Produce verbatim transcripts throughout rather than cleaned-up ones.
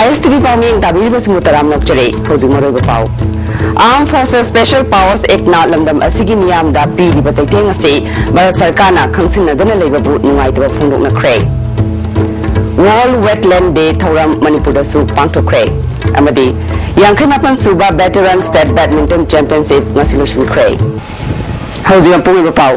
ꯑꯦꯁ T V ꯄꯥꯎꯃꯤ ꯇꯥꯕꯤꯔꯤꯕꯁꯤꯡꯕꯨ ꯇꯔꯥꯝꯅ ꯑꯣꯛꯆꯔꯤ꯫ ꯍꯧꯖꯤꯛ ꯃꯔꯨꯑꯣꯏꯕ ꯄꯥꯎ꯫ Armed Forces Special Powers Act ꯅ ꯂꯝꯗꯝ ꯑꯁꯤꯒꯤ ꯃꯤꯌꯥꯝꯗ ꯄꯤꯔꯤꯕ ꯆꯩꯊꯦꯡ ꯑꯁꯤ ꯚꯥꯔꯠ ꯁꯔꯀꯥꯔꯅ ꯈꯪꯁꯤꯟꯅꯗꯅ ꯂꯩꯕꯕꯨ ꯅꯨꯡꯉꯥꯏꯇꯕ ꯐꯣꯡꯗꯣꯛꯅꯈ꯭ꯔꯦ꯫ World Wetland Day ꯊꯧꯔꯝ ꯃꯅꯤꯄꯨꯔꯗꯁꯨ ꯄꯥꯡꯊꯣꯛꯈ꯭ꯔꯦ꯫ ꯑꯃꯗꯤ ꯌꯥꯡꯈꯩ ꯃꯥꯄꯟ ꯁꯨꯕ Veteran State Badminton Championship ꯉꯁꯤ ꯂꯣꯏꯁꯤꯟꯈ꯭ꯔꯦ꯫ ꯍꯧꯖꯤꯛ ꯃꯄꯨꯡ ꯑꯣꯏꯕ ꯄꯥꯎ꯫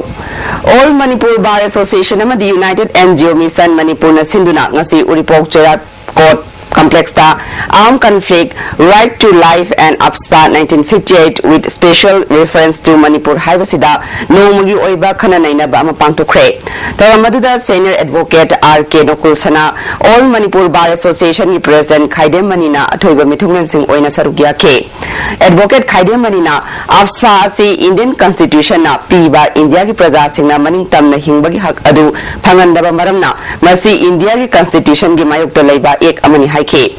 All Manipur Bar Association ꯑꯃꯗꯤ United N G O Mission ꯃꯅꯤꯄꯨꯔꯅ ꯁꯤꯟꯗꯨꯅ ꯉꯁꯤ ꯎꯔꯤꯄꯣꯛ ꯆꯩꯔꯥꯛ Court Complex ꯇ Armed Conflict, Right to Life and AFSPA nineteen fifty-eight with Special Reference to Manipur ꯍꯥꯏꯕꯁꯤꯗ ꯅꯣꯡꯃꯒꯤ ꯑꯣꯏꯕ ꯈꯟꯅ ꯅꯩꯅꯕ ꯑꯃ ꯄꯥꯡꯊꯣꯛꯈ꯭ꯔꯦ꯫ ꯊꯧꯔꯝ ꯑꯗꯨꯗ Senior Advocate R K ꯅꯣꯀꯨꯜ ꯁꯅꯥ, All Manipur Bar Association ꯒꯤ President ꯈꯥꯏꯗꯦꯝ ꯃꯅꯤꯅ ꯑꯊꯣꯏꯕ ꯃꯤꯊꯨꯡꯂꯦꯟꯁꯤꯡ ꯑꯣꯏꯅ ꯁꯔꯨꯛ ꯌꯥꯈꯤ꯫ Advocate ꯈꯥꯏꯗꯦꯝ ꯃꯅꯤꯅ AFSPA ꯑꯁꯤ Indian Constitution ꯅ ꯄꯤꯕ ꯏꯟꯗꯤꯌꯥꯒꯤ ꯄ꯭ꯔꯖꯥꯁꯤꯡꯅ ꯃꯅꯤꯡ ꯇꯝꯅ ꯍꯤꯡꯕꯒꯤ ꯍꯛ ꯑꯗꯨ ꯐꯪꯍꯟꯗꯕ ꯃꯔꯝꯅ ꯃꯁꯤ ꯏꯟꯗꯤꯌꯥꯒꯤ Constitution ꯒꯤ ꯃꯥꯌꯣꯛꯇ ꯂꯩꯕ Act ꯑꯃꯅꯤ ꯍꯥꯏꯈꯤ꯫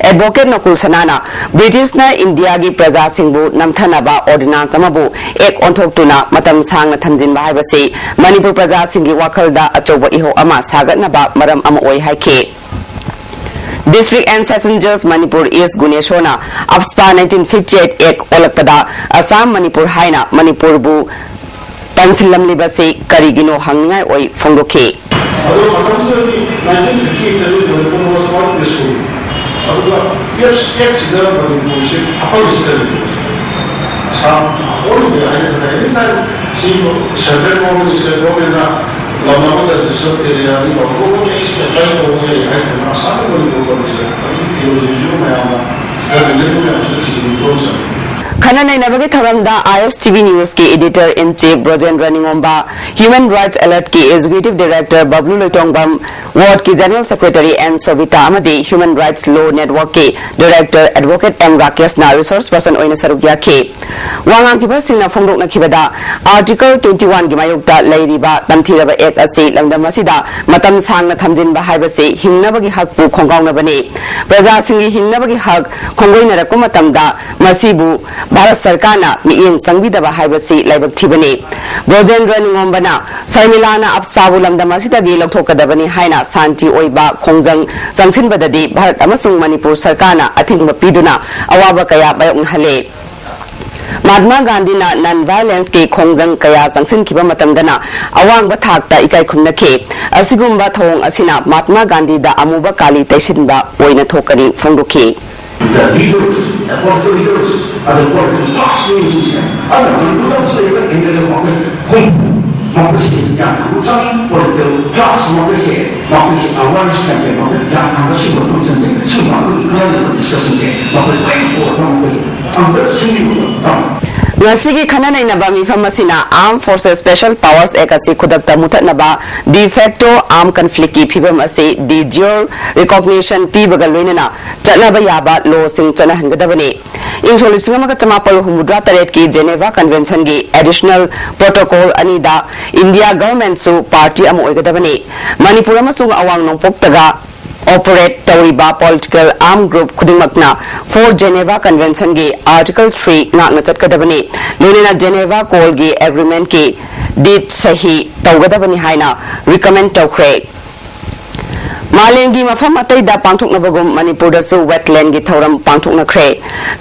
Advocate ꯅꯣꯀꯨꯜ ꯁꯅꯥꯅ ꯕ꯭ꯔꯤꯇꯤꯁꯅ ꯏꯟꯗꯤꯌꯥꯒꯤ ꯄ꯭ꯔꯖꯥꯁꯤꯡꯕꯨ ꯅꯝꯊꯅꯕ ordinance ꯑꯃꯕꯨ Act ꯑꯣꯟꯊꯣꯛꯇꯨꯅ ꯃꯇꯝ ꯁꯥꯡꯅ ꯊꯝꯖꯤꯟꯕ ꯍꯥꯏꯕꯁꯤ ꯃꯅꯤꯄꯨꯔ ꯄ꯭ꯔꯖꯥꯁꯤꯡꯒꯤ ꯋꯥꯈꯜꯗ ꯑꯆꯧꯕ ꯏꯍꯧ ꯑꯃ ꯁꯥꯒꯠꯅꯕ ꯃꯔꯝ ꯑꯃ ꯑꯣꯏ ꯍꯥꯏꯈꯤ꯫ District and Session Judge Manipur is ꯒꯨꯅꯦꯁꯣꯔꯅ AFSPA nineteen fifty-eight Act ꯑꯣꯜꯂꯛꯄꯗ Assam Manipur ꯍꯥꯏꯅ ꯃꯅꯤꯄꯨꯔꯕꯨ ꯄꯟꯁꯤꯜꯂꯝꯂꯤꯕꯁꯤ ꯀꯔꯤꯒꯤꯅꯣ ꯍꯪꯅꯤꯡꯉꯥꯏ ꯑꯣꯏ ꯐꯣꯡꯗꯣꯛꯈꯤ꯫ ꯑꯗꯣ ꯃꯇꯝꯗꯨꯗꯗꯤ nineteen fifty-eight ꯇꯗꯤ ꯃꯅꯤꯄꯨꯔ was quite peaceful꯫ ꯑꯗꯨꯒ Act, Act ꯁꯤꯗ ꯃꯅꯤꯄꯨꯔꯁꯤ ꯍꯥꯞꯄꯜꯂꯤꯁꯤ ꯀꯔꯤꯒꯤꯅꯣ? ꯑꯁꯥꯝ ꯑꯣꯟꯗꯦ ꯍꯥꯏꯅ any time ꯁꯤ central government, state government ꯅ ꯂꯝ ꯑꯃꯗ reserve area ꯅꯤ, ꯃꯐꯝ ꯑꯃꯗ ꯑꯩꯁꯤ apply ꯇꯧꯕ ꯌꯥꯏ ꯍꯥꯏꯗꯅ ꯑꯁꯥꯝ ꯃꯅꯤꯄꯨꯔ ꯇꯧꯔꯤꯁꯦ ꯑꯗꯨꯝ theology ꯁꯤꯁꯨ ꯃꯌꯥꯝꯅ ꯁꯤꯗ ꯂꯤꯡꯖꯦꯜ ꯃꯌꯥꯝꯁꯤꯗ ꯊꯤꯖꯤꯟꯕꯤꯌꯣꯅ ꯆꯪꯉꯤ꯫ ꯈꯟꯅ ꯅꯩꯅꯕꯒꯤ ꯊꯧꯔꯝꯗ I S T V News ꯀꯤ Editor in Chief ꯕ꯭ꯔꯣꯖꯦꯟꯗ꯭ꯔ ꯅꯤꯉꯣꯝꯕ, Human Rights Alert ꯀꯤ Executive Director ꯕꯕ꯭ꯂꯨ ꯂꯣꯏꯇꯣꯡꯕꯝ, Ward ꯀꯤ General Secretary N ꯁꯣꯕꯤꯇꯥ ꯑꯃꯗꯤ Human Rights Law Network ꯀꯤ Director Advocate M ꯔꯥꯀꯦꯁꯅ resource person ꯑꯣꯏꯅ ꯁꯔꯨꯛ ꯌꯥꯈꯤ꯫ ꯋꯥ ꯉꯥꯡꯈꯤꯕꯁꯤꯡꯅ ꯐꯣꯡꯗꯣꯛꯅꯈꯤꯕꯗ, Article twenty one ꯒꯤ ꯃꯥꯌꯣꯛꯇ ꯂꯩꯔꯤꯕ ꯇꯝꯊꯤꯔꯕ Act ꯑꯁꯤ ꯂꯝꯗꯝ ꯑꯁꯤꯗ ꯃꯇꯝ ꯁꯥꯡꯅ ꯊꯝꯖꯤꯟꯕ ꯍꯥꯏꯕꯁꯤ ꯍꯤꯡꯅꯕꯒꯤ ꯍꯛꯄꯨ ꯈꯣꯡꯒꯥꯎꯅꯕꯅꯤ꯫ ꯄ꯭ꯔꯖꯥꯁꯤꯡꯒꯤ ꯍꯤꯡꯅꯕꯒꯤ ꯍꯛ ꯈꯣꯡꯒꯣꯏꯅꯔꯛꯄ ꯃꯇꯝꯗ ꯃꯁꯤꯕꯨ ꯚꯥꯔꯠ ꯁꯔꯀꯥꯔꯅ ꯃꯤꯠꯌꯦꯡ ꯆꯪꯕꯤꯗꯕ ꯍꯥꯏꯕꯁꯤ ꯂꯥꯏꯕꯛ ꯊꯤꯕꯅꯤ꯫ ꯕ꯭ꯔꯣꯖꯦꯟꯗ꯭ꯔ ꯅꯤꯉꯣꯝꯕꯅ ꯁꯔꯃꯤꯂꯥꯅ ꯑꯞꯁꯥꯕꯨ ꯂꯝꯗꯝ ꯑꯁꯤꯗꯒꯤ ꯂꯧꯊꯣꯛꯀꯗꯕꯅꯤ ꯍꯥꯏꯅ ꯁꯥꯟꯇꯤ ꯑꯣꯏꯕ ꯈꯣꯡꯖꯪ ꯆꯪꯁꯤꯟꯕꯗꯗꯤ ꯚꯥꯔꯠ ꯑꯃꯁꯨꯡ ꯃꯅꯤꯄꯨꯔ ꯁꯔꯀꯥꯔꯅ ꯑꯊꯤꯡꯕ ꯄꯤꯗꯨꯅ ꯑꯋꯥꯕ ꯀꯌꯥ ꯃꯥꯌꯣꯛꯅꯍꯜꯂꯦ꯫ ꯃꯍꯥꯠꯃꯥ ꯒꯥꯟꯙꯤꯅ non violence ꯀꯤ ꯈꯣꯡꯖꯪ ꯀꯌꯥ ꯆꯪꯁꯤꯟꯈꯤꯕ ꯃꯇꯝꯗꯅ ꯑꯋꯥꯡꯕ ꯊꯥꯛꯇ ꯏꯀꯥꯏ ꯈꯨꯝꯅꯈꯤ꯫ ꯑꯁꯤꯒꯨꯝꯕ ꯊꯧꯑꯣꯡ ꯑꯁꯤꯅ ꯃꯍꯥꯠꯃꯥ ꯒꯥꯟꯙꯤꯗ ꯑꯃꯨꯕ ꯀꯥꯂꯤ ꯇꯩꯁꯤꯟꯕ ꯑꯣꯏꯅ ꯊꯣꯛꯀꯅꯤ ꯐꯣꯡꯗꯣꯛꯈꯤ꯫ The leaders, the political leaders, are the political class leaders. ꯑꯗꯨꯅ ꯃꯅꯤꯄꯨꯔꯗ ꯂꯩꯔꯤꯕ ꯏꯟꯗꯤꯌꯥꯗ ꯃꯈꯣꯏ ꯍꯨꯝꯐꯨ ꯃꯈꯣꯏꯁꯤ ꯌꯥꯝꯅ ꯍꯛꯆꯥꯡ political class ꯃꯈꯣꯏꯁꯦ ꯃꯈꯣꯏꯁꯤ awareness campaign ꯃꯈꯣꯏ ꯌꯥꯝ ꯍꯥꯟꯅ ꯁꯤꯒꯨꯝꯕ functionꯁꯦ ꯁꯤꯒꯨꯝꯕ ꯑꯩꯈꯣꯏꯒꯤ ꯈꯔ ꯂꯩꯕ discussionꯁꯦ ꯃꯈꯣꯏ ꯂꯣꯏꯅ ꯄꯨꯔꯛꯄ ꯃꯈꯣꯏ ꯑꯃꯨꯛꯇ ꯁꯤꯟꯕꯤꯕ ꯇꯝꯃꯤ꯫ ꯉꯁꯤꯒꯤ ꯈꯟꯅ ꯅꯩꯅꯕ ꯃꯤꯐꯝ ꯑꯁꯤꯅ Armed Forces Special Powers Act ꯑꯁꯤ ꯈꯨꯗꯛꯇ ꯃꯨꯊꯠꯅꯕ, de facto armed conflictꯀꯤ ꯐꯤꯕꯝ ꯑꯁꯤ de jure recognition ꯄꯤꯕꯒ ꯂꯣꯏꯅꯅ ꯆꯠꯅꯕ ꯌꯥꯕ lawꯁꯤꯡ ꯆꯠꯅꯍꯟꯒꯗꯕꯅꯤ꯫ ꯏꯪ ꯁꯣꯛ ꯂꯤꯁꯤꯡ ꯑꯃꯒ ꯆꯃꯥꯄꯜ ꯍꯨꯝꯐꯨꯇꯔꯦꯠꯀꯤ Geneva Conventionꯒꯤ additional protocol ꯑꯅꯤꯗ India governmentꯁꯨ party ꯑꯃ ꯑꯣꯏꯒꯗꯕꯅꯤ꯫ ꯃꯅꯤꯄꯨꯔ ꯑꯃꯁꯨꯡ ꯑꯋꯥꯡ ꯅꯣꯡꯄꯣꯛꯇꯒ operate ꯇꯧꯔꯤꯕ political armed group ꯈꯨꯗꯤꯡꯃꯛꯅ four Geneva Conventionꯒꯤ Article three ꯉꯥꯛꯅ ꯆꯠꯀꯗꯕꯅꯤ꯫ ꯂꯣꯏꯅꯅ Geneva Callꯒꯤ agreementꯀꯤ date ꯁꯍꯤ ꯇꯧꯒꯗꯕꯅꯤ ꯍꯥꯏꯅ recommend ꯇꯧꯈ꯭ꯔꯦ꯫ ꯃꯥꯂꯦꯝꯒꯤ ꯃꯐꯝ ꯑꯇꯩꯗ ꯄꯥꯡꯊꯣꯛꯅꯕꯒꯨꯝ ꯃꯅꯤꯄꯨꯔꯗꯁꯨ wetlandꯒꯤ ꯊꯧꯔꯝ ꯄꯥꯡꯊꯣꯛꯅꯈ꯭ꯔꯦ꯫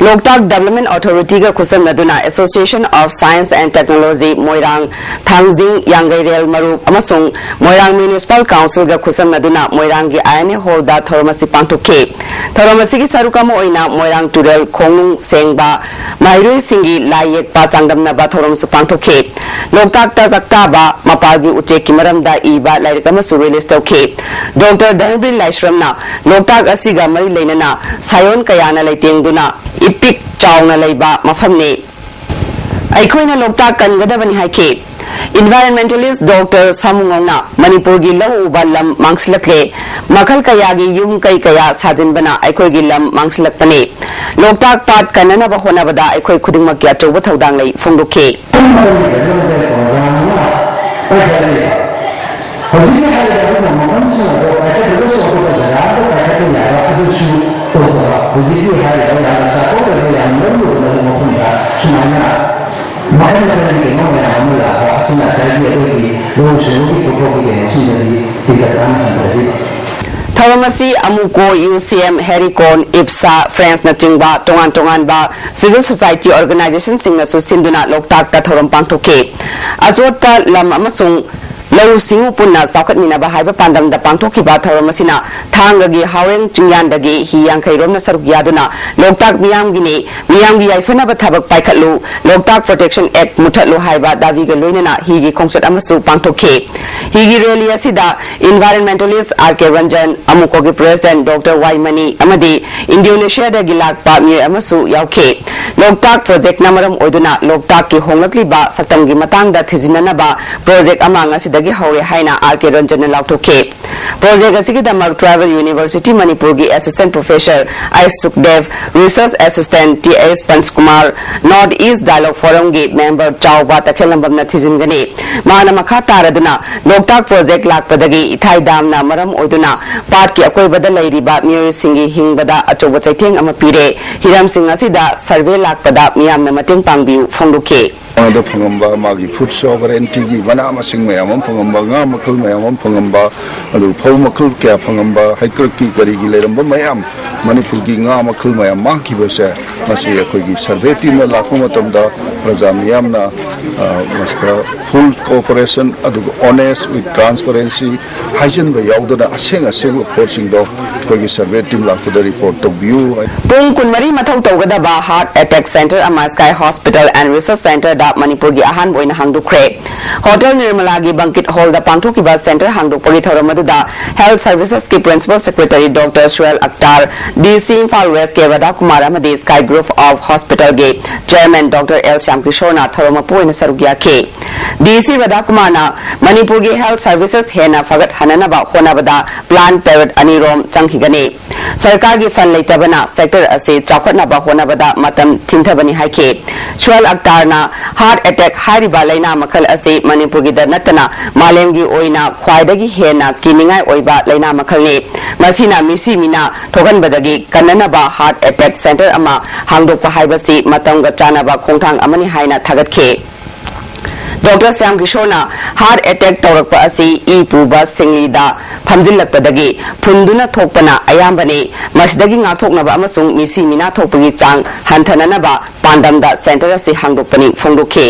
ꯂꯣꯛꯇꯥꯛ Development Authorityꯒ ꯈꯨꯠꯁꯝꯅꯗꯨꯅ Association of Science and Technology ꯃꯣꯏꯔꯥꯡ, ꯊꯥꯡꯖꯤꯡ ꯌꯥꯡꯒꯩꯔꯦꯜ ꯃꯔꯨꯞ ꯑꯃꯁꯨꯡ ꯃꯣꯏꯔꯥꯡ Municipal Councilꯒ ꯈꯨꯠꯁꯝꯅꯗꯨꯅ ꯃꯣꯏꯔꯥꯡꯒꯤ I N A hallꯗ ꯊꯧꯔꯝ ꯑꯁꯤ ꯄꯥꯡꯊꯣꯛꯈꯤ꯫ ꯊꯧꯔꯝ ꯑꯁꯤꯒꯤ ꯁꯔꯨꯛ ꯑꯃ ꯑꯣꯏꯅ ꯃꯣꯏꯔꯥꯡ ꯇꯨꯔꯦꯜ ꯈꯣꯡꯅꯨꯡ ꯁꯦꯡꯕ, ꯃꯍꯩꯔꯣꯏꯁꯤꯡꯒꯤ ꯂꯥꯏ ꯌꯦꯛꯄ ꯆꯥꯡꯗꯝꯅꯕ ꯊꯧꯔꯝꯁꯨ ꯄꯥꯡꯊꯣꯛꯈꯤ꯫ ꯂꯣꯛꯇꯥꯛꯇ ꯆꯥꯛꯇꯥꯕ ꯃꯄꯥꯜꯒꯤ ꯎꯆꯦꯛꯀꯤ ꯃꯔꯝꯗ ꯏꯕ ꯂꯥꯏꯔꯤꯛ ꯑꯃꯁꯨ release ꯇꯧꯈꯤ꯫ ꯗꯣꯛꯇꯔ ꯙꯅꯕꯤꯔ ꯂꯥꯏꯁ꯭ꯔꯝꯅ ꯂꯣꯛꯇꯥꯛ ꯑꯁꯤꯒ ꯃꯔꯤ ꯂꯩꯅꯅ ꯁꯥꯏꯑꯣꯟ ꯀꯌꯥꯅ ꯂꯩꯇꯦꯡꯗꯨꯅ ꯏꯄꯤꯛ ꯆꯥꯎꯅ ꯂꯩꯕ ꯃꯐꯝꯅꯤ꯫ ꯑꯩꯈꯣꯏꯅ ꯂꯣꯛꯇꯥꯛ ꯀꯟꯒꯗꯕꯅꯤ ꯍꯥꯏꯈꯤ꯫ Environmentalist ꯗꯣꯛꯇꯔ ꯁꯥꯃꯨꯉꯧꯅ ꯃꯅꯤꯄꯨꯔꯒꯤ ꯂꯧ ꯎꯕ ꯂꯝ ꯃꯥꯡꯁꯤꯜꯂꯛꯂꯦ, ꯃꯈꯜ ꯀꯌꯥꯒꯤ ꯌꯨꯝ ꯀꯩ ꯀꯌꯥ ꯁꯥꯖꯤꯟꯕꯅ ꯑꯩꯈꯣꯏꯒꯤ ꯂꯝ ꯃꯥꯡꯁꯤꯜꯂꯛꯄꯅꯤ꯫ ꯂꯣꯛꯇꯥꯛ ꯄꯥꯠ ꯀꯟꯅꯅꯕ ꯍꯣꯠꯅꯕꯗ ꯑꯩꯈꯣꯏ ꯈꯨꯗꯤꯡꯃꯛꯀꯤ ꯑꯆꯧꯕ ꯊꯧꯗꯥꯡ ꯂꯩ ꯐꯣꯡꯗꯣꯛꯈꯤ꯫ ꯍꯧꯖꯤꯛꯀꯤ ꯍꯥꯏꯔꯤꯕ ꯑꯗꯨꯒꯨꯝꯕ ꯃꯐꯝꯁꯤꯡ ꯑꯗꯣ ꯄꯥꯏꯈꯠꯄꯗ ꯆꯥꯎꯈꯠꯄ ꯖꯒꯥ ꯑꯃꯗ ꯄꯥꯏꯈꯠꯄ ꯌꯥꯕ ꯑꯗꯨꯁꯨ ꯇꯧꯗꯕ꯫ ꯍꯧꯖꯤꯛꯀꯤ ꯍꯥꯏꯔꯤꯕ ꯌꯥꯝꯅ ꯆꯥꯎꯈꯠꯂꯕ, ꯌꯥꯝꯅ ꯃꯔꯨ ꯑꯣꯏꯕ ꯃꯐꯝꯗ ꯁꯨꯃꯥꯏꯅ ꯃꯈꯜ ꯃꯈꯜꯒꯤ ꯀꯩꯅꯣ ꯃꯌꯥꯝ ꯑꯃ ꯂꯥꯛꯄ ꯑꯁꯤꯅ ꯉꯁꯥꯏꯒꯤ ꯑꯩꯈꯣꯏꯒꯤ ꯂꯧꯎ ꯁꯤꯡꯎꯒꯤ ꯄꯣꯠꯊꯣꯛꯀꯤ ꯀꯩꯅꯣꯁꯤꯡꯗꯗꯤ ꯍꯦꯟꯒꯠꯄ ꯑꯃ ꯍꯟꯊꯔꯤ꯫ ꯊꯧꯔꯝ ꯑꯁꯤ ꯑꯃꯨꯀꯣ, ꯌꯨ ꯁꯤ ꯑꯦꯝ, ꯍꯦꯔꯤꯀꯣꯟ, ꯏꯞꯁꯥ, ꯐ꯭ꯔꯦꯟꯁꯅꯆꯤꯡꯕ ꯇꯣꯉꯥꯟ ꯇꯣꯉꯥꯟꯕ civil society organizationꯁꯤꯡꯅꯁꯨ ꯁꯤꯟꯗꯨꯅ ꯂꯣꯛꯇꯥꯛꯇ ꯊꯧꯔꯝ ꯄꯥꯡꯊꯣꯛꯈꯤ꯫ ꯑꯆꯣꯠꯄ ꯂꯝ ꯑꯃꯁꯨꯡ ꯂꯧꯎ ꯁꯤꯡꯎ ꯄꯨꯟꯅ ꯆꯥꯎꯈꯠꯃꯤꯟꯅꯕ ꯍꯥꯏꯕ ꯄꯥꯟꯗꯝꯗ ꯄꯥꯡꯊꯣꯛꯈꯤꯕ ꯊꯧꯔꯝ ꯑꯁꯤꯅ ꯊꯥꯡꯒꯒꯤ ꯍꯥꯎꯔꯦꯟ ꯆꯤꯡꯌꯥꯟꯗꯒꯤ ꯍꯤ ꯌꯥꯡꯈꯩ ꯔꯣꯝꯅ ꯁꯔꯨꯛ ꯌꯥꯗꯨꯅ ꯂꯣꯛꯇꯥꯛ ꯃꯤꯌꯥꯝꯒꯤꯅꯤ, ꯃꯤꯌꯥꯝꯒꯤ ꯌꯥꯏꯐꯅꯕ ꯊꯕꯛ ꯄꯥꯏꯈꯠꯂꯨ, ꯂꯣꯛꯇꯥꯛ Protection Act ꯃꯨꯊꯠꯂꯨ ꯍꯥꯏꯕ ꯗꯥꯕꯤꯒ ꯂꯣꯏꯅꯅ ꯍꯤꯒꯤ ꯈꯣꯡꯆꯠ ꯑꯃꯁꯨ ꯄꯥꯡꯊꯣꯛꯈꯤ꯫ ꯍꯤꯒꯤ rally ꯑꯁꯤꯗ environmentalist ꯑꯥꯔ ꯀꯦ ꯔꯟꯖꯟ, ꯑꯃꯨꯀꯣꯒꯤ president ꯗꯣꯛꯇꯔ ꯋꯥꯏ ꯃꯅꯤ ꯑꯃꯗꯤ ꯏꯟꯗꯣꯅꯦꯁꯤꯌꯥꯗꯒꯤ ꯂꯥꯛꯄ ꯃꯤꯑꯣꯏ ꯑꯃꯁꯨ ꯌꯥꯎꯈꯤ꯫ ꯂꯣꯛꯇꯥꯛ projectꯅ ꯃꯔꯝ ꯑꯣꯏꯗꯨꯅ ꯂꯣꯛꯇꯥꯛꯀꯤ ꯍꯣꯡꯂꯛꯂꯤꯕ ꯁꯛꯇꯝꯒꯤ ꯃꯇꯥꯡꯗ ꯊꯤꯖꯤꯟꯅꯅꯕ project ꯑꯃ ꯉꯁꯤꯗꯒꯤ ꯍꯧꯔꯦ ꯍꯥꯏꯅ ꯑꯥꯔ ꯀꯦ ꯔꯟꯖꯟꯅ ꯂꯥꯎꯊꯣꯛꯈꯤ꯫ Project ꯑꯁꯤꯒꯤꯗꯃꯛ Tribal University ꯃꯅꯤꯄꯨꯔꯒꯤ assistant professor H Sukdeb, research assistant T S Panchakumar, North East Dialogue Forumꯒꯤ member ꯆꯥꯎꯕ ꯇꯈꯦꯜꯂꯝꯕꯝꯅ ꯊꯤꯖꯤꯟꯒꯅꯤ꯫ ꯃꯍꯥꯛꯅ ꯃꯈꯥ ꯇꯥꯔꯗꯨꯅ ꯂꯣꯛꯇꯥꯛ project ꯂꯥꯛꯄꯗꯒꯤ ꯏꯊꯥꯏ damꯅ ꯃꯔꯝ ꯑꯣꯏꯗꯨꯅ ꯄꯥꯠꯀꯤ ꯑꯀꯣꯏꯕꯗ ꯂꯩꯔꯤꯕ ꯃꯤꯑꯣꯏꯁꯤꯡꯒꯤ ꯍꯤꯡꯕꯗ ꯑꯆꯧꯕ ꯆꯩꯊꯦꯡ ꯑꯃ ꯄꯤꯔꯦ꯫ ꯍꯤꯔꯝꯁꯤꯡ ꯑꯁꯤꯗ survey ꯂꯥꯛꯄꯗ ꯃꯤꯌꯥꯝꯅ ꯃꯇꯦꯡ ꯄꯥꯡꯕꯤꯌꯨ ꯐꯣꯡꯗꯣꯛꯈꯤ꯫ ꯃꯉꯣꯟꯗ ꯐꯪꯉꯝꯕ ꯃꯥꯒꯤ food sovereigntyꯒꯤ ꯃꯅꯥ ꯃꯁꯤꯡ ꯃꯌꯥꯝ ꯑꯃ ꯐꯪꯉꯝꯕ, ꯉꯥ ꯃꯈꯜ ꯃꯌꯥꯝ ꯑꯃ ꯐꯪꯉꯝꯕ, ꯑꯗꯨ ꯐꯧ ꯃꯈꯜ ꯀꯌꯥ ꯐꯪꯉꯝꯕ, ꯍꯩꯀ꯭ꯔꯛꯀꯤ ꯀꯔꯤꯒꯤ ꯂꯩꯔꯝꯕ ꯃꯌꯥꯝ, ꯃꯅꯤꯄꯨꯔꯒꯤ ꯉꯥ ꯃꯈꯜ ꯃꯌꯥꯝ ꯃꯥꯡꯈꯤꯕꯁꯦ, ꯃꯁꯤ ꯑꯩꯈꯣꯏꯒꯤ survey teamꯅ ꯂꯥꯛꯄ ꯃꯇꯝꯗ ꯄ꯭ꯔꯖꯥ ꯃꯤꯌꯥꯝꯅ, ꯑ, ꯃꯁꯤꯗ full cooperation ꯑꯗꯨꯒ honest with transparency ꯍꯥꯏꯖꯤꯟꯕ ꯌꯥꯎꯗꯅ ꯑꯁꯦꯡ ꯑꯁꯦꯡꯕ ꯄꯣꯠꯁꯤꯡꯗꯣ ꯑꯩꯈꯣꯏꯒꯤ survey team ꯂꯥꯛꯄꯗ report ꯇꯧꯕꯤꯌꯨ꯫ ꯄꯨꯡ ꯀꯨꯟꯃꯔꯤ ꯃꯊꯧ ꯇꯧꯒꯗꯕ heart attack center ꯑꯃ Sky Hospital and Research Centreꯗ ꯃꯅꯤꯄꯨꯔꯒꯤ ꯑꯍꯥꯟꯕ ꯑꯣꯏꯅ ꯍꯥꯡꯗꯣꯛꯈ꯭ꯔꯦ꯫ Hotel Nirmalaꯒꯤ banquet hallꯗ ꯄꯥꯡꯊꯣꯛꯈꯤꯕ center ꯍꯥꯡꯗꯣꯛꯄꯒꯤ ꯊꯧꯔꯝ ꯑꯗꯨꯗ Health Servicesꯀꯤ Principal Secretary doctor Suhel Akhtar, D C Imphal West K Radhakumar ꯑꯃꯗꯤ Sky Group of Hospitalꯒꯤ chairman ꯗꯣꯛꯇꯔ ꯑꯦꯜ ꯁ꯭ꯌꯥꯝ ꯀꯤꯁꯣꯔꯅ ꯊꯧꯔꯝ ꯃꯄꯨ ꯑꯣꯏꯅ ꯁꯔꯨꯛ ꯌꯥꯈꯤ꯫ ꯗꯤ ꯁꯤ ꯔꯥꯙꯥꯀꯨꯃꯥꯔꯅ ꯃꯅꯤꯄꯨꯔꯒꯤ health services ꯍꯦꯟꯅ ꯐꯒꯠꯍꯟꯅꯅꯕ ꯍꯣꯠꯅꯕꯗ plan parrot ꯑꯅꯤꯔꯣꯝ ꯆꯪꯈꯤꯒꯅꯤ꯫ ꯁꯔꯀꯥꯔꯒꯤ ꯐꯟ ꯂꯩꯇꯕꯅ ꯁꯦꯛꯇꯔ ꯑꯁꯤ ꯆꯥꯎꯈꯠꯅꯕ ꯍꯣꯠꯅꯕꯗ ꯃꯇꯝ ꯊꯤꯟꯊꯕꯅꯤ ꯍꯥꯏꯈꯤ꯫ ꯁꯨꯍꯦꯜ ꯑꯛꯇꯥꯔꯅ ꯍꯥꯔꯠ ꯑꯦꯇꯦꯛ ꯍꯥꯏꯔꯤꯕ ꯂꯥꯏꯅꯥ ꯃꯈꯜ ꯑꯁꯤ ꯃꯅꯤꯄꯨꯔꯒꯤꯗ ꯅꯠꯇꯅ ꯃꯥꯂꯦꯝꯒꯤ ꯑꯣꯏꯅ ꯈ꯭ꯋꯥꯏꯗꯒꯤ ꯍꯦꯟꯅ ꯀꯤꯅꯤꯡꯉꯥꯏ ꯑꯣꯏꯕ ꯂꯥꯏꯅꯥ ꯃꯈꯜꯅꯤ꯫ ꯃꯁꯤꯅ ꯃꯤꯁꯤ ꯃꯤꯅꯥ ꯊꯣꯛꯍꯟꯕꯗꯒꯤ ꯀꯟꯅꯅꯕ ꯍꯥꯔꯠ ꯑꯦꯇꯦꯛ ꯁꯦꯟꯇꯔ ꯑꯃ ꯍꯥꯡꯗꯣꯛꯄ ꯍꯥꯏꯕꯁꯤ ꯃꯇꯝꯒ ꯆꯥꯟꯅꯕ ꯈꯣꯡꯊꯥꯡ ꯑꯃꯅꯤ ꯍꯥꯏꯅ ꯊꯥꯒꯠꯈꯤ꯫ ꯗꯣꯛꯇꯔ ꯁ꯭ꯌꯥꯝ ꯀꯤꯁꯣꯔꯅ ꯍꯥꯔꯠ ꯑꯦꯇꯦꯛ ꯇꯧꯔꯛꯄ ꯑꯁꯤ ꯏ ꯄꯨꯕ ꯁꯤꯡꯂꯤꯗ ꯐꯝꯖꯤꯜꯂꯛꯄꯗꯒꯤ ꯐꯨꯟꯗꯨꯅ ꯊꯣꯛꯄꯅ ꯑꯌꯥꯝꯕꯅꯤ꯫ ꯃꯁꯤꯗꯒꯤ ꯉꯥꯛꯊꯣꯛꯅꯕ ꯑꯃꯁꯨꯡ ꯃꯤꯁꯤ ꯃꯤꯅꯥ ꯊꯣꯛꯄꯒꯤ ꯆꯥꯡ ꯍꯟꯊꯅꯅꯕ ꯄꯥꯟꯗꯝꯗ ꯁꯦꯟꯇꯔ ꯑꯁꯤ ꯍꯥꯡꯗꯣꯛꯄꯅꯤ ꯐꯣꯡꯗꯣꯛꯈꯤ꯫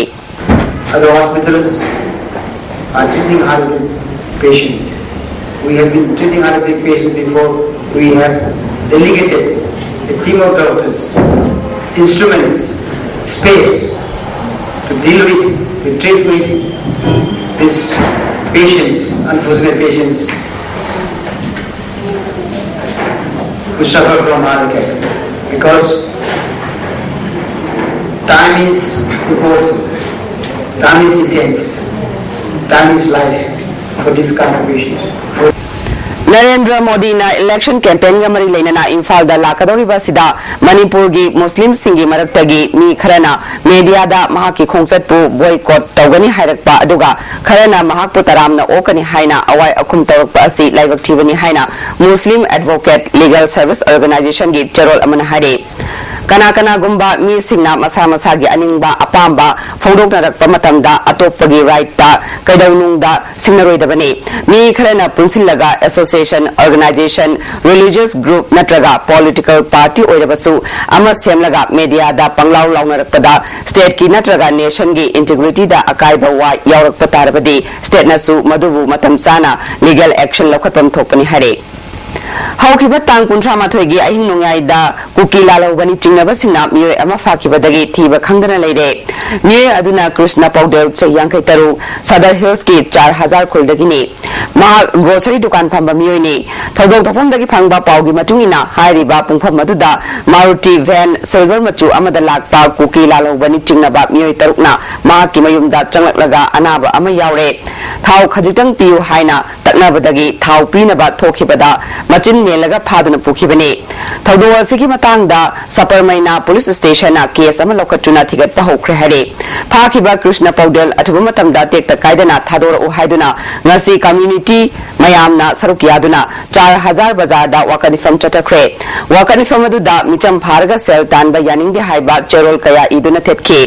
Other hospitals are treating heart attack patients. We have been treating heart attack patients before. We have delegated a team of doctors, instruments, space to deal with, to treat with these patients, unfortunate patients who suffer from heart attack. Because time is important, time is essence, time is life for this kind of patients. Narendra ꯃꯣꯗꯤꯅ election ꯀꯦꯝꯄꯦꯟꯒ ꯃꯔꯤ ꯂꯩꯅꯅ ꯏꯝꯐꯥꯜꯗ ꯂꯥꯛꯀꯗꯧꯔꯤꯕ ꯑꯁꯤꯗ ꯃꯅꯤꯄꯨꯔꯒꯤ ꯃꯨꯁꯂꯤꯝꯁꯤꯡꯒꯤ ꯃꯔꯛꯇꯒꯤ ꯃꯤ ꯈꯔꯅ ꯃꯦꯗꯤꯌꯥꯗ ꯃꯍꯥꯛꯀꯤ ꯈꯣꯡꯆꯠꯄꯨ ꯕꯣꯏꯀꯣꯠ ꯇꯧꯒꯅꯤ ꯍꯥꯏꯔꯛꯄ, ꯑꯗꯨꯒ ꯈꯔꯅ ꯃꯍꯥꯛꯄꯨ ꯇꯔꯥꯝꯅ ꯑꯣꯛꯀꯅꯤ ꯍꯥꯏꯅ ꯑꯋꯥꯏ ꯑꯈꯨꯝ ꯇꯧꯔꯛꯄ ꯑꯁꯤ ꯂꯥꯏꯕꯛ ꯊꯤꯕꯅꯤ ꯍꯥꯏꯅ ꯃꯨꯁꯂꯤꯝ ꯑꯦꯗꯚꯣꯀꯦꯠ ꯂꯤꯒꯦꯜ ꯁꯔꯚꯤꯁ ꯑꯣꯔꯒꯅꯥꯏꯖꯦꯁꯟꯒꯤ ꯆꯦꯔꯣꯜ ꯑꯃꯅ ꯍꯥꯏꯔꯤ꯫ ꯀꯅꯥ ꯀꯅꯥꯒꯨꯝꯕ ꯃꯤꯁꯤꯡꯅ ꯃꯁꯥ ꯃꯁꯥꯒꯤ ꯑꯅꯤꯡꯕ ꯑꯄꯥꯝꯕ ꯐꯣꯡꯗꯣꯛꯅꯔꯛꯄ ꯃꯇꯝꯗ ꯑꯇꯣꯞꯄꯒꯤ ꯔꯥꯏꯠꯇ ꯀꯩꯗꯧꯅꯨꯡꯗ ꯁꯤꯡꯅꯔꯣꯏꯗꯕꯅꯤ꯫ ꯃꯤ ꯈꯔꯅ ꯄꯨꯟꯁꯤꯜꯂꯒ ꯑꯦꯁꯣꯁꯤꯌꯦꯁꯟ, ꯑꯣꯔꯒꯅꯥꯏꯖꯦꯁꯟ, ꯔꯤꯂꯤꯖꯤꯌꯁ ꯒ꯭ꯔꯨꯞ ꯅꯠꯇ꯭ꯔꯒ ꯄꯣꯂꯤꯇꯤꯀꯦꯜ ꯄꯥꯔꯇꯤ ꯑꯣꯏꯔꯕꯁꯨ ꯑꯃ ꯁꯦꯝꯂꯒ ꯃꯦꯗꯤꯌꯥꯗ ꯄꯪꯂꯥꯎ ꯂꯥꯎꯅꯔꯛꯄꯗ ꯁ꯭ꯇꯦꯠꯀꯤ ꯅꯠꯇ꯭ꯔꯒ ꯅꯦꯁꯟꯒꯤ ꯏꯟꯇꯤꯒ꯭ꯔꯤꯇꯤꯗ ꯑꯀꯥꯏꯕ ꯋꯥ ꯌꯥꯎꯔꯛꯄ ꯇꯥꯔꯕꯗꯤ ꯁ꯭ꯇꯦꯠꯅꯁꯨ ꯃꯗꯨꯕꯨ ꯃꯇꯝ ꯆꯥꯅ ꯂꯤꯒꯦꯜ ꯑꯦꯛꯁꯟ ꯂꯧꯈꯠꯐꯝ ꯊꯣꯛꯄꯅꯤ ꯍꯥꯏꯔꯤ꯫ ꯍꯧꯈꯤꯕ ꯇꯥꯡ ꯀꯨꯟꯊ꯭ꯔꯥ ꯃꯥꯊꯣꯏꯒꯤ ꯑꯍꯤꯡ ꯅꯣꯡꯌꯥꯏꯗ ꯀꯨꯀꯤ ꯂꯥꯜꯍꯧꯕꯅꯤ ꯆꯤꯡꯅꯕꯁꯤꯡꯅ ꯃꯤꯑꯣꯏ ꯑꯃ ꯐꯥꯈꯤꯕꯗꯒꯤ ꯊꯤꯕ ꯈꯪꯗꯅ ꯂꯩꯔꯦ꯫ ꯃꯤꯑꯣꯏ ꯑꯗꯨꯅ ꯀ꯭ꯔꯤꯁꯅ ꯄꯧꯗꯦꯜ, ꯆꯍꯤ ꯌꯥꯡꯈꯩ ꯇꯔꯨꯛ, ꯁꯗꯔ ꯍꯤꯜꯁꯀꯤ ꯆꯥꯔ ꯍꯖꯥꯔ ꯈꯨꯜꯗꯒꯤꯅꯤ꯫ ꯃꯍꯥꯛ ꯒ꯭ꯔꯣꯁꯔꯤ ꯗꯨꯀꯥꯟ ꯐꯝꯕ ꯃꯤꯑꯣꯏꯅꯤ꯫ ꯊꯧꯗꯣꯛ ꯊꯣꯛꯐꯝꯗꯒꯤ ꯐꯪꯕ ꯄꯥꯎꯒꯤ ꯃꯇꯨꯡ ꯏꯟꯅ, ꯍꯥꯏꯔꯤꯕ ꯄꯨꯡꯐꯝ ꯑꯗꯨꯗ ꯃꯥꯔꯨꯇꯤ ꯚꯦꯟ ꯁꯤꯜꯚꯔ ꯃꯆꯨ ꯑꯃꯗ ꯂꯥꯛꯄ ꯀꯨꯀꯤ ꯂꯥꯜꯍꯧꯕꯅꯤ ꯆꯤꯡꯅꯕ ꯃꯤꯑꯣꯏ ꯇꯔꯨꯛꯅ ꯃꯍꯥꯛꯀꯤ ꯃꯌꯨꯝꯗ ꯆꯪꯂꯛꯂꯒ ꯑꯅꯥꯕ ꯑꯃ ꯌꯥꯎꯔꯦ, ꯊꯥꯎ ꯈꯖꯤꯛꯇꯪ ꯄꯤꯌꯨ ꯍꯥꯏꯅ ꯇꯛꯅꯕꯗꯒꯤ ꯊꯥꯎ ꯄꯤꯅꯕ ꯊꯣꯛꯈꯤꯕꯗ ꯃꯆꯤꯟ ꯃꯦꯜꯂꯒ ꯐꯥꯗꯨꯅ ꯄꯨꯈꯤꯕꯅꯤ꯫ ꯊꯧꯗꯣꯛ ꯑꯁꯤꯒꯤ ꯃꯇꯥꯡꯗ ꯁꯄꯔꯃꯩꯅꯥ ꯄꯨꯂꯤꯁ ꯁ꯭ꯇꯦꯁꯟꯅ ꯀꯦꯁ ꯑꯃ ꯂꯧꯈꯠꯇꯨꯅ ꯊꯤꯒꯠꯄ ꯍꯧꯈ꯭ꯔꯦ ꯍꯥꯏꯔꯦ꯫ ꯐꯥꯈꯤꯕ ꯀ꯭ꯔꯤꯁꯅ ꯄꯧꯗꯦꯜ ꯑꯊꯨꯕ ꯃꯇꯝꯗ ꯇꯦꯛꯇ ꯀꯥꯏꯗꯅ ꯊꯥꯗꯣꯔꯛꯎ ꯍꯥꯏꯗꯨꯅ ꯉꯁꯤ ꯀꯝꯃ꯭ꯌꯨꯅꯤꯇꯤ ꯃꯌꯥꯝꯅ ꯁꯔꯨꯛ ꯌꯥꯗꯨꯅ ꯆꯥꯔ ꯍꯖꯥꯔ ꯕꯖꯥꯔꯗ ꯋꯥꯀꯠ ꯃꯤꯐꯝ ꯆꯠꯊꯈ꯭ꯔꯦ꯫ ꯋꯥꯀꯠ ꯃꯤꯐꯝ ꯑꯗꯨꯗ ꯃꯤꯆꯝ ꯐꯥꯔꯒ ꯁꯦꯜ ꯇꯥꯟꯕ ꯌꯥꯅꯤꯡꯗꯦ ꯍꯥꯏꯕ ꯆꯦꯔꯣꯜ ꯀꯌꯥ ꯏꯗꯨꯅ ꯊꯦꯠꯈꯤ꯫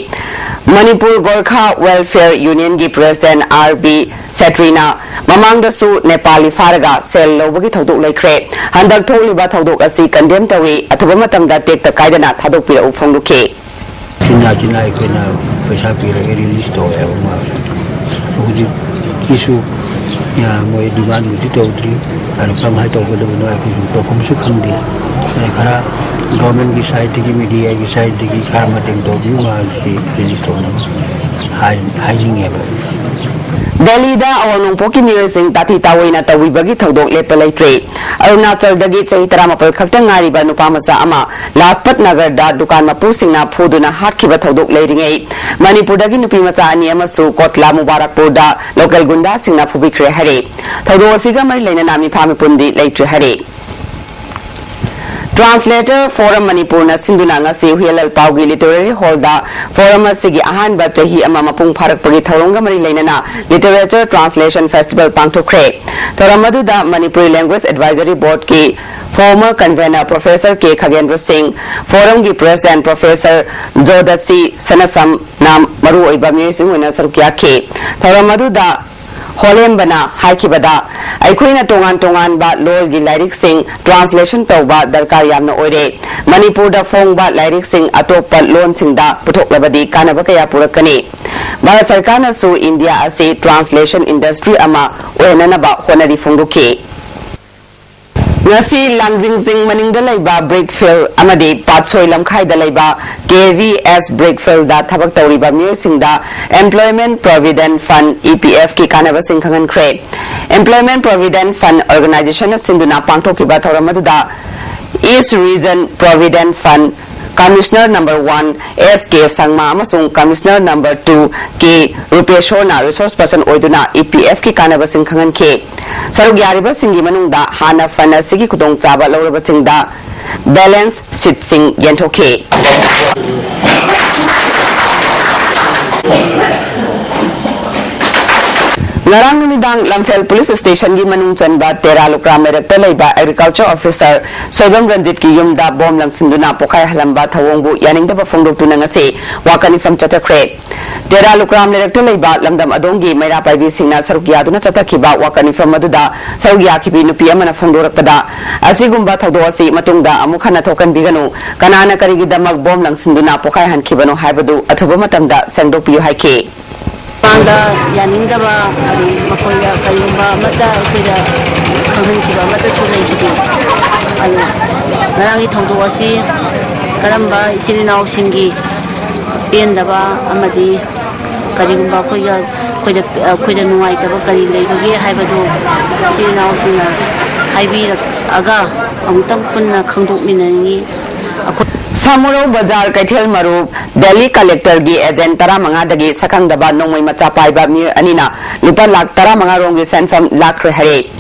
ꯃꯅꯤꯄꯨꯔ ꯒꯣꯔꯈꯥ ꯋꯦꯜꯐꯤꯌꯔ ꯌꯨꯅꯤꯌꯟꯒꯤ ꯄ꯭ꯔꯦꯁꯤꯗꯦꯟꯠ ꯑꯥꯔ ꯕꯤ ꯁꯦꯇ꯭ꯔꯤꯅ ꯃꯃꯥꯡꯗꯁꯨ ꯅꯦꯄꯥꯂꯤ ꯐꯥꯔꯒ ꯁꯦꯜ ꯂꯧꯕꯒꯤ ꯊꯧꯗꯣꯛ ꯂꯩꯈ꯭ꯔꯦ꯫ ꯍꯟꯗꯛ ꯊꯣꯛꯂꯤꯕ ꯊꯧꯗꯣꯛ ꯑꯁꯤ ꯀꯟꯗꯦꯝ ꯇꯧꯏ, ꯑꯊꯨꯕ ꯃꯇꯝꯗ ꯇꯦꯛꯇ ꯀꯥꯏꯗꯅ ꯊꯥꯗꯣꯛꯄꯤꯔꯛꯎ ꯐꯣꯡꯗꯣꯛꯈꯤ꯫ ꯆꯤꯟꯅꯥ ꯆꯤꯟꯅꯥ ꯑꯩꯈꯣꯏꯅ ꯄꯩꯁꯥ ꯄꯤꯔꯒ ꯔꯤꯂꯤꯁ ꯇꯧꯋꯦ ꯍꯥꯏꯕ ꯃꯥ꯫ ꯍꯧꯖꯤꯛꯀꯤꯁꯨ, ꯑ, ꯃꯣꯏ ꯗꯤꯃꯥꯟꯕꯨꯗꯤ ꯇꯧꯗ꯭ꯔꯤ꯫ ꯑꯗꯨ ꯀꯔꯝꯍꯥꯏꯅ ꯇꯧꯒꯗꯕꯅꯣ ꯑꯩꯈꯣꯏꯁꯨ ꯇꯧꯐꯝꯁꯨ ꯈꯪꯗꯦ꯫ ꯑꯗꯩ ꯈꯔ ꯒꯣꯔꯃꯦꯟꯒꯤ ꯁꯥꯏꯠꯇꯒꯤ, ꯃꯤꯗꯤꯌꯥꯒꯤ ꯁꯥꯏꯠꯇꯒꯤ ꯈꯔ ꯃꯇꯦꯡ ꯇꯧꯕꯤꯌꯨ, ꯃꯥꯁꯤ ꯔꯤꯂꯤꯁ ꯇꯧꯅꯕ ꯍꯥꯏ-, ꯍꯥꯏꯅꯤꯡꯉꯦꯕ꯫ ꯗꯦꯜꯂꯤꯗ ꯑꯋꯥꯡ ꯅꯣꯡꯄꯣꯛꯀꯤ ꯃꯤꯑꯣꯏꯁꯤꯡ ꯇꯥꯊꯤ ꯇꯥꯑꯣꯏꯅ ꯇꯧꯕꯤꯕꯒꯤ ꯊꯧꯗꯣꯛ ꯂꯦꯞꯄ ꯂꯩꯇ꯭ꯔꯦ꯫ ꯑꯔꯨꯅꯥꯆꯜꯗꯒꯤ ꯆꯍꯤ ꯇꯔꯥꯃꯥꯄꯜ ꯈꯛꯇ ꯉꯥꯏꯔꯤꯕ ꯅꯨꯄꯥ ꯃꯆꯥ ꯑꯃ ꯂꯥꯖꯄꯠ ꯅꯒꯔꯗ ꯗꯨꯀꯥꯟ ꯃꯄꯨꯁꯤꯡꯅ ꯐꯨꯗꯨꯅ ꯍꯥꯠꯈꯤꯕ ꯊꯧꯗꯣꯛ ꯂꯩꯔꯤꯉꯩ, ꯃꯅꯤꯄꯨꯔꯗꯒꯤ ꯅꯨꯄꯤ ꯃꯆꯥ ꯑꯅꯤ ꯑꯃꯁꯨ ꯀꯣꯠꯂꯥ ꯃꯨꯕꯥꯔꯛꯄꯨꯔꯗ ꯂꯣꯀꯦꯜ ꯒꯨꯟꯗꯥꯁꯤꯡꯅ ꯐꯨꯕꯤꯈ꯭ꯔꯦ ꯍꯥꯏꯔꯦ꯫ ꯊꯧꯗꯣꯛ ꯑꯁꯤꯒ ꯃꯔꯤ ꯂꯩꯅꯅ ꯃꯤꯐꯥ ꯃꯤꯄꯨꯟꯗꯤ ꯂꯩꯇ꯭ꯔꯦ ꯍꯥꯏꯔꯦ꯫ ꯇ꯭ꯔꯥꯟꯁꯂꯦꯇꯔ ꯐꯣꯔꯝ ꯃꯅꯤꯄꯨꯔꯅ ꯁꯤꯟꯗꯨꯅ ꯉꯁꯤ ꯍꯨꯌꯦꯜ ꯂꯥꯜꯄꯥꯎꯒꯤ ꯂꯤꯇꯔꯦꯔꯤ ꯍꯣꯜꯗ ꯐꯣꯔꯝ ꯑꯁꯤꯒꯤ ꯑꯍꯥꯟꯕ ꯆꯍꯤ ꯑꯃ ꯃꯄꯨꯡ ꯐꯥꯔꯛꯄꯒꯤ ꯊꯧꯔꯝꯒ ꯃꯔꯤ ꯂꯩꯅꯅ ꯂꯤꯇꯔꯦꯆꯔ ꯇ꯭ꯔꯥꯟꯁꯂꯦꯁꯟ ꯐꯦꯁꯇꯤꯚꯦꯜ ꯄꯥꯡꯊꯣꯛꯈ꯭ꯔꯦ꯫ ꯊꯧꯔꯝ ꯑꯗꯨꯗ ꯃꯅꯤꯄꯨꯔꯤ ꯂꯦꯡꯒ꯭ꯋꯦꯖ ꯑꯦꯗꯚꯥꯏꯖꯔꯤ ꯕꯣꯔꯗꯀꯤ former convener professor K Khagendro Singh, ꯐꯣꯔꯝꯒꯤ ꯄ꯭ꯔꯦꯁꯤꯗꯦꯟꯠ ꯄ꯭ꯔꯣꯐꯦꯁꯔ ꯖꯣꯗꯁꯤ ꯁꯅꯥꯁꯝꯅ ꯃꯔꯨꯑꯣꯏꯕ ꯃꯤꯑꯣꯏꯁꯤꯡ ꯑꯣꯏꯅ ꯁꯔꯨꯛ ꯌꯥꯈꯤ꯫ ꯊꯧꯔꯝ ꯑꯗꯨꯗ ꯍꯣꯂꯦꯝꯕꯅ ꯍꯥꯏꯈꯤꯕꯗ, ꯑꯩꯈꯣꯏꯅ ꯇꯣꯉꯥꯟ ꯇꯣꯉꯥꯟꯕ ꯂꯣꯜꯒꯤ ꯂꯥꯏꯔꯤꯛꯁꯤꯡ ꯇ꯭ꯔꯥꯟꯁꯂꯦꯁꯟ ꯇꯧꯕ ꯗꯔꯀꯥꯔ ꯌꯥꯝꯅ ꯑꯣꯏꯔꯦ꯫ ꯃꯅꯤꯄꯨꯔꯗ ꯐꯣꯡꯕ ꯂꯥꯏꯔꯤꯛꯁꯤꯡ ꯑꯇꯣꯞꯄ ꯂꯣꯟꯁꯤꯡꯗ ꯄꯨꯊꯣꯛꯂꯕꯗꯤ ꯀꯥꯟꯅꯕ ꯀꯌꯥ ꯄꯨꯔꯛꯀꯅꯤ꯫ ꯚꯥꯔꯠ ꯁꯔꯀꯥꯔꯅꯁꯨ ꯏꯟꯗꯤꯌꯥ ꯑꯁꯤ ꯇ꯭ꯔꯥꯟꯁꯂꯦꯁꯟ ꯏꯟꯗꯁꯇ꯭ꯔꯤ ꯑꯃ ꯑꯣꯏꯍꯟꯅꯅꯕ ꯍꯣꯠꯅꯔꯤ ꯐꯣꯡꯗꯣꯛꯈꯤ꯫ ꯉꯁꯤ ꯂꯥꯡꯖꯤꯡ ꯆꯤꯡ ꯃꯅꯤꯡꯗ ꯂꯩꯕ ꯕ꯭ꯔꯤꯛ ꯐꯤꯜ ꯑꯃꯗꯤ ꯄꯥꯠꯁꯣꯏ ꯂꯝꯈꯥꯏꯗ ꯂꯩꯕ ꯀꯦ ꯚꯤ ꯑꯦꯁ ꯕ꯭ꯔꯤꯛ ꯐꯤꯜꯗ ꯊꯕꯛ ꯇꯧꯔꯤꯕ ꯃꯤꯑꯣꯏꯁꯤꯡꯗ Employment Provident Fund, E P F ꯀꯤ ꯀꯥꯟꯅꯕꯁꯤꯡ ꯈꯪꯍꯟꯈ꯭ꯔꯦ꯫ Employment Provident Fund Organization ꯅ ꯁꯤꯟꯗꯨꯅ ꯄꯥꯡꯊꯣꯛꯈꯤꯕ ꯊꯧꯔꯝ ꯑꯗꯨꯗ East Region Provident Fund Commissioner number one S K Sangma ꯑꯃꯁꯨꯡ Commissioner number two K Rupeshwarꯅ resource person ꯑꯣꯏꯗꯨꯅ E P F ꯀꯤ ꯀꯥꯟꯅꯕꯁꯤꯡ ꯈꯪꯍꯟꯈꯤ꯫ ꯁꯔꯨꯛ ꯌꯥꯔꯤꯕꯁꯤꯡꯒꯤ ꯃꯅꯨꯡꯗ ꯍꯥꯟꯅ fund ꯑꯁꯤꯒꯤ ꯈꯨꯗꯣꯡꯆꯥꯕ ꯂꯧꯔꯕꯁꯤꯡꯗ balance sheetꯁꯤꯡ ꯌꯦꯟꯊꯣꯛꯈꯤ꯫ ꯉꯔꯥꯡ ꯅꯨꯃꯤꯗꯥꯡ ꯂꯝꯐꯦꯜ police stationꯒꯤ ꯃꯅꯨꯡ ꯆꯟꯕ ꯇꯦꯔꯥ ꯂꯨꯀ꯭ꯔꯥꯝ ꯂꯩꯔꯛꯇ ꯂꯩꯕ agriculture officer ꯁꯣꯏꯕꯝ ꯔꯟꯖꯤꯠꯀꯤ ꯌꯨꯝꯗ bomb ꯂꯪꯁꯤꯟꯗꯨꯅ ꯄꯣꯈꯥꯏꯍꯜꯂꯝꯕ ꯊꯧꯑꯣꯡꯕꯨ ꯌꯥꯅꯤꯡꯗꯕ ꯐꯣꯡꯗꯣꯛꯇꯨꯅ ꯉꯁꯤ ꯋꯥꯀꯠ ꯃꯤꯐꯝ ꯆꯠꯊꯈ꯭ꯔꯦ꯫ ꯇꯦꯔꯥ ꯂꯨꯀ꯭ꯔꯥꯝ ꯂꯩꯔꯛꯇ ꯂꯩꯕ ꯂꯝꯗꯝ ꯑꯗꯣꯝꯒꯤ ꯃꯩꯔꯥ ꯄꯥꯏꯕꯤꯁꯤꯡꯅ ꯁꯔꯨꯛ ꯌꯥꯗꯨꯅ ꯆꯠꯊꯈꯤꯕ ꯋꯥꯀꯠ ꯃꯤꯐꯝ ꯑꯗꯨꯗ ꯁꯔꯨꯛ ꯌꯥꯈꯤꯕꯤ ꯅꯨꯄꯤ ꯑꯃꯅ ꯐꯣꯡꯗꯣꯔꯛꯄꯗ, ꯑꯁꯤꯒꯨꯝꯕ ꯊꯧꯗꯣꯛ ꯑꯁꯤ ꯃꯇꯨꯡꯗ ꯑꯃꯨꯛ ꯍꯟꯅ ꯊꯣꯛꯍꯟꯕꯤꯒꯅꯨ, ꯀꯅꯥꯅ ꯀꯔꯤꯒꯤꯗꯃꯛ bomb ꯂꯪꯁꯤꯟꯗꯨꯅ ꯄꯣꯈꯥꯏꯍꯟꯈꯤꯕꯅꯣ ꯍꯥꯏꯕꯗꯨ ꯑꯊꯨꯕ ꯃꯇꯝꯗ ꯁꯦꯡꯗꯣꯛꯄꯤꯌꯨ ꯍꯥꯏꯈꯤ꯫ ꯃꯃꯥꯡꯗ ꯌꯥꯅꯤꯡꯗꯕ, ꯑꯗꯩ ꯃꯈꯣꯏꯗ ꯀꯔꯤꯒꯨꯝꯕ ꯑꯃꯠꯇ ꯑꯩꯈꯣꯏꯗ ꯈꯪꯍꯟꯈꯤꯕ ꯑꯃꯠꯇꯁꯨ ꯂꯩꯈꯤꯗꯦ꯫ ꯑꯗꯨ ꯉꯔꯥꯡꯒꯤ ꯊꯧꯗꯣꯛ ꯑꯁꯤ ꯀꯔꯝꯕ ꯏꯆꯤꯜ ꯏꯅꯥꯎꯁꯤꯡꯒꯤ ꯄꯦꯟꯗꯕ ꯑꯃꯗꯤ ꯀꯔꯤꯒꯨꯝꯕ ꯑꯩꯈꯣꯏꯒ, ꯑꯩꯈꯣꯏꯗ, ꯑꯩꯈꯣꯏꯗ ꯅꯨꯡꯉꯥꯏꯇꯕ ꯀꯔꯤ ꯂꯩꯕꯒꯦ ꯍꯥꯏꯕꯗꯨ ꯏꯆꯤꯜ ꯏꯅꯥꯎꯁꯤꯡꯅ ꯍꯥꯏꯕꯤꯔꯛꯑꯒ ꯑꯃꯨꯛꯇꯪ ꯄꯨꯟꯅ ꯈꯪꯗꯣꯛꯃꯤꯟꯅꯅꯤꯡꯉꯤ꯫ ꯑꯩꯈꯣꯏ ꯁꯥꯃꯨꯔꯧ ꯕꯖꯥꯔ ꯀꯩꯊꯦꯜ ꯃꯔꯨꯞ ꯗꯦꯜꯂꯤ ꯀꯂꯦꯛꯇꯔꯒꯤ ꯑꯦꯖꯦꯟ ꯇꯔꯥꯃꯉꯥꯗꯒꯤ ꯁꯛꯈꯪꯗꯕ ꯅꯣꯡꯃꯩ ꯃꯆꯥ ꯄꯥꯏꯕ ꯃꯤꯑꯣꯏ ꯑꯅꯤꯅ ꯂꯨꯄꯥ ꯂꯥꯈ ꯇꯔꯥꯃꯉꯥ ꯔꯣꯝꯒꯤ ꯁꯦꯟꯐꯝ ꯂꯥꯛꯈ꯭ꯔꯦ ꯍꯥꯏꯔꯦ꯫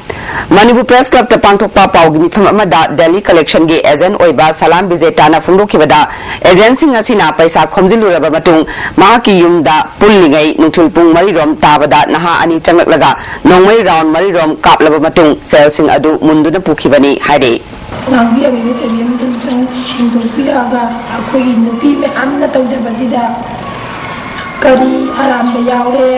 ꯃꯅꯤꯄꯨꯔ Press Clubꯇ ꯄꯥꯡꯊꯣꯛꯄ ꯄꯥꯎꯒꯤ ꯃꯤꯐꯝ ꯑꯃꯗ ꯗꯦꯜꯂꯤ ꯀꯂꯦꯛꯁꯟꯒꯤ ꯑꯦꯖꯦꯟ ꯑꯣꯏꯕ ꯁꯂꯥꯝ ꯕꯤꯖꯦꯇꯥꯅ ꯐꯣꯡꯗꯣꯛꯈꯤꯕꯗ, ꯑꯦꯖꯦꯟꯁꯤꯡ ꯑꯁꯤꯅ ꯄꯩꯁꯥ ꯈꯣꯝꯖꯤꯜꯂꯨꯔꯕ ꯃꯇꯨꯡ ꯃꯍꯥꯛꯀꯤ ꯌꯨꯝꯗ ꯄꯨꯜꯂꯤꯉꯩ ꯅꯨꯡꯊꯤꯜ ꯄꯨꯡ ꯃꯔꯤ ꯔꯣꯝ ꯇꯥꯕꯗ ꯅꯍꯥ ꯑꯅꯤ ꯆꯪꯂꯛꯂꯒ ꯅꯣꯡꯃꯩ round ꯃꯔꯤ ꯔꯣꯝ ꯀꯥꯞꯂꯕ ꯃꯇꯨꯡ ꯁꯦꯜꯁꯤꯡ ꯑꯗꯨ ꯃꯨꯟꯗꯨꯅ ꯄꯨꯈꯤꯕꯅꯤ ꯍꯥꯏꯔꯤ꯫ ꯉꯥꯡꯕꯤꯔꯝꯃꯤꯕ ꯆꯦꯔꯤ ꯑꯃꯇꯪ ꯁꯦꯡꯗꯣꯛꯄꯤꯔꯛꯑꯒ ꯑꯩꯈꯣꯏꯒꯤ ꯅꯨꯄꯤ ꯃꯌꯥꯝꯅ ꯇꯧꯖꯕꯁꯤꯗ ꯀꯔꯤ ꯑꯔꯥꯟꯕ ꯌꯥꯎꯔꯦ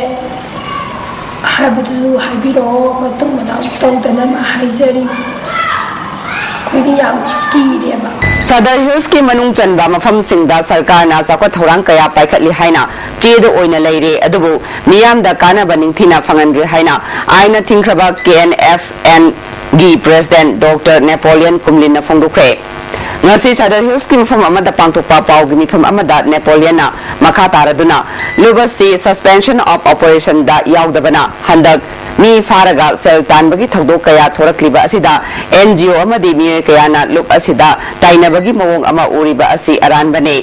ꯍꯥꯏꯕꯗꯨꯁꯨ ꯍꯥꯏꯕꯤꯔꯛꯑꯣ, ꯃꯇꯨꯡ ꯃꯅꯥꯎ ꯇꯧꯗꯅꯕ ꯍꯥꯏꯖꯔꯤ꯫ ꯑꯩꯈꯣꯏꯗꯤ ꯌꯥꯝ ꯀꯤꯔꯦꯕ꯫ ꯁꯗꯔ ꯍꯤꯜꯁꯀꯤ ꯃꯅꯨꯡ ꯆꯟꯕ ꯃꯐꯝꯁꯤꯡꯗ ꯁꯔꯀꯥꯔꯅ ꯆꯥꯎꯈꯠ ꯊꯧꯔꯥꯡ ꯀꯌꯥ ꯄꯥꯏꯈꯠꯂꯤ ꯍꯥꯏꯅ ꯆꯦꯗ ꯑꯣꯏꯅ ꯂꯩꯔꯦ, ꯑꯗꯨꯕꯨ ꯃꯤꯌꯥꯝꯗ ꯀꯥꯟꯅꯕ ꯅꯤꯡꯊꯤꯅ ꯐꯪꯍꯟꯗ꯭ꯔꯦ ꯍꯥꯏꯅ ꯑꯥꯏꯟꯅ ꯊꯤꯡꯈ꯭ꯔꯕ K N F N ꯒꯤ President Doctor Napoleon ꯀꯨꯝꯂꯤꯟꯅ ꯐꯣꯡꯗꯣꯛꯈ꯭ꯔꯦ꯫ ꯉꯁꯤ ꯁꯗꯔ ꯍꯤꯜꯁꯀꯤ ꯃꯐꯝ ꯑꯃꯗ ꯄꯥꯡꯊꯣꯛꯄ ꯄꯥꯎꯒꯤ ꯃꯤꯐꯝ ꯑꯃꯗ ꯅꯦꯄꯣꯂꯤꯌꯟꯅ ꯃꯈꯥ ꯇꯥꯔꯗꯨꯅ ꯂꯨꯕꯁꯤ suspension of operationꯗ ꯌꯥꯎꯗꯕꯅ ꯍꯟꯗꯛ ꯃꯤ ꯐꯥꯔꯒ ꯁꯦꯜ ꯇꯥꯟꯕꯒꯤ ꯊꯧꯗꯣꯛ ꯀꯌꯥ ꯊꯣꯔꯛꯂꯤꯕ ꯑꯁꯤꯗ NGO ꯑꯃꯗꯤ ꯃꯤꯑꯣꯏ ꯀꯌꯥꯅ ꯂꯨꯞ ꯑꯁꯤꯗ ꯇꯥꯏꯅꯕꯒꯤ ꯃꯑꯣꯡ ꯑꯃ ꯎꯔꯤꯕ ꯑꯁꯤ ꯑꯔꯥꯟꯕꯅꯤ꯫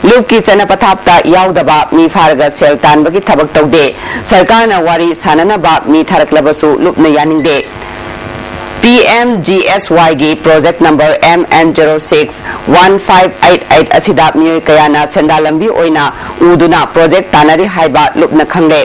ꯂꯨꯞꯀꯤ ꯆꯠꯅ ꯄꯊꯥꯞꯇ ꯌꯥꯎꯗꯕ, ꯃꯤ ꯐꯥꯔꯒ ꯁꯦꯜ ꯇꯥꯟꯕꯒꯤ ꯊꯕꯛ ꯇꯧꯗꯦ꯫ ꯁꯔꯀꯥꯔꯅ ꯋꯥꯔꯤ ꯁꯥꯅꯅꯕ ꯃꯤ ꯊꯥꯔꯛꯂꯕꯁꯨ ꯂꯨꯞꯅ ꯌꯥꯅꯤꯡꯗꯦ꯫ PMGSYꯒꯤ project number MN zero six one five eight eight ꯑꯁꯤꯗ ꯃꯤꯑꯣꯏ ꯀꯌꯥꯅ ꯁꯦꯟꯗꯥꯟ ꯂꯝꯕꯤ ꯑꯣꯏꯅ ꯎꯗꯨꯅ project ꯇꯥꯟꯅꯔꯤ ꯍꯥꯏꯕ ꯂꯨꯞꯅ ꯈꯪꯂꯦ꯫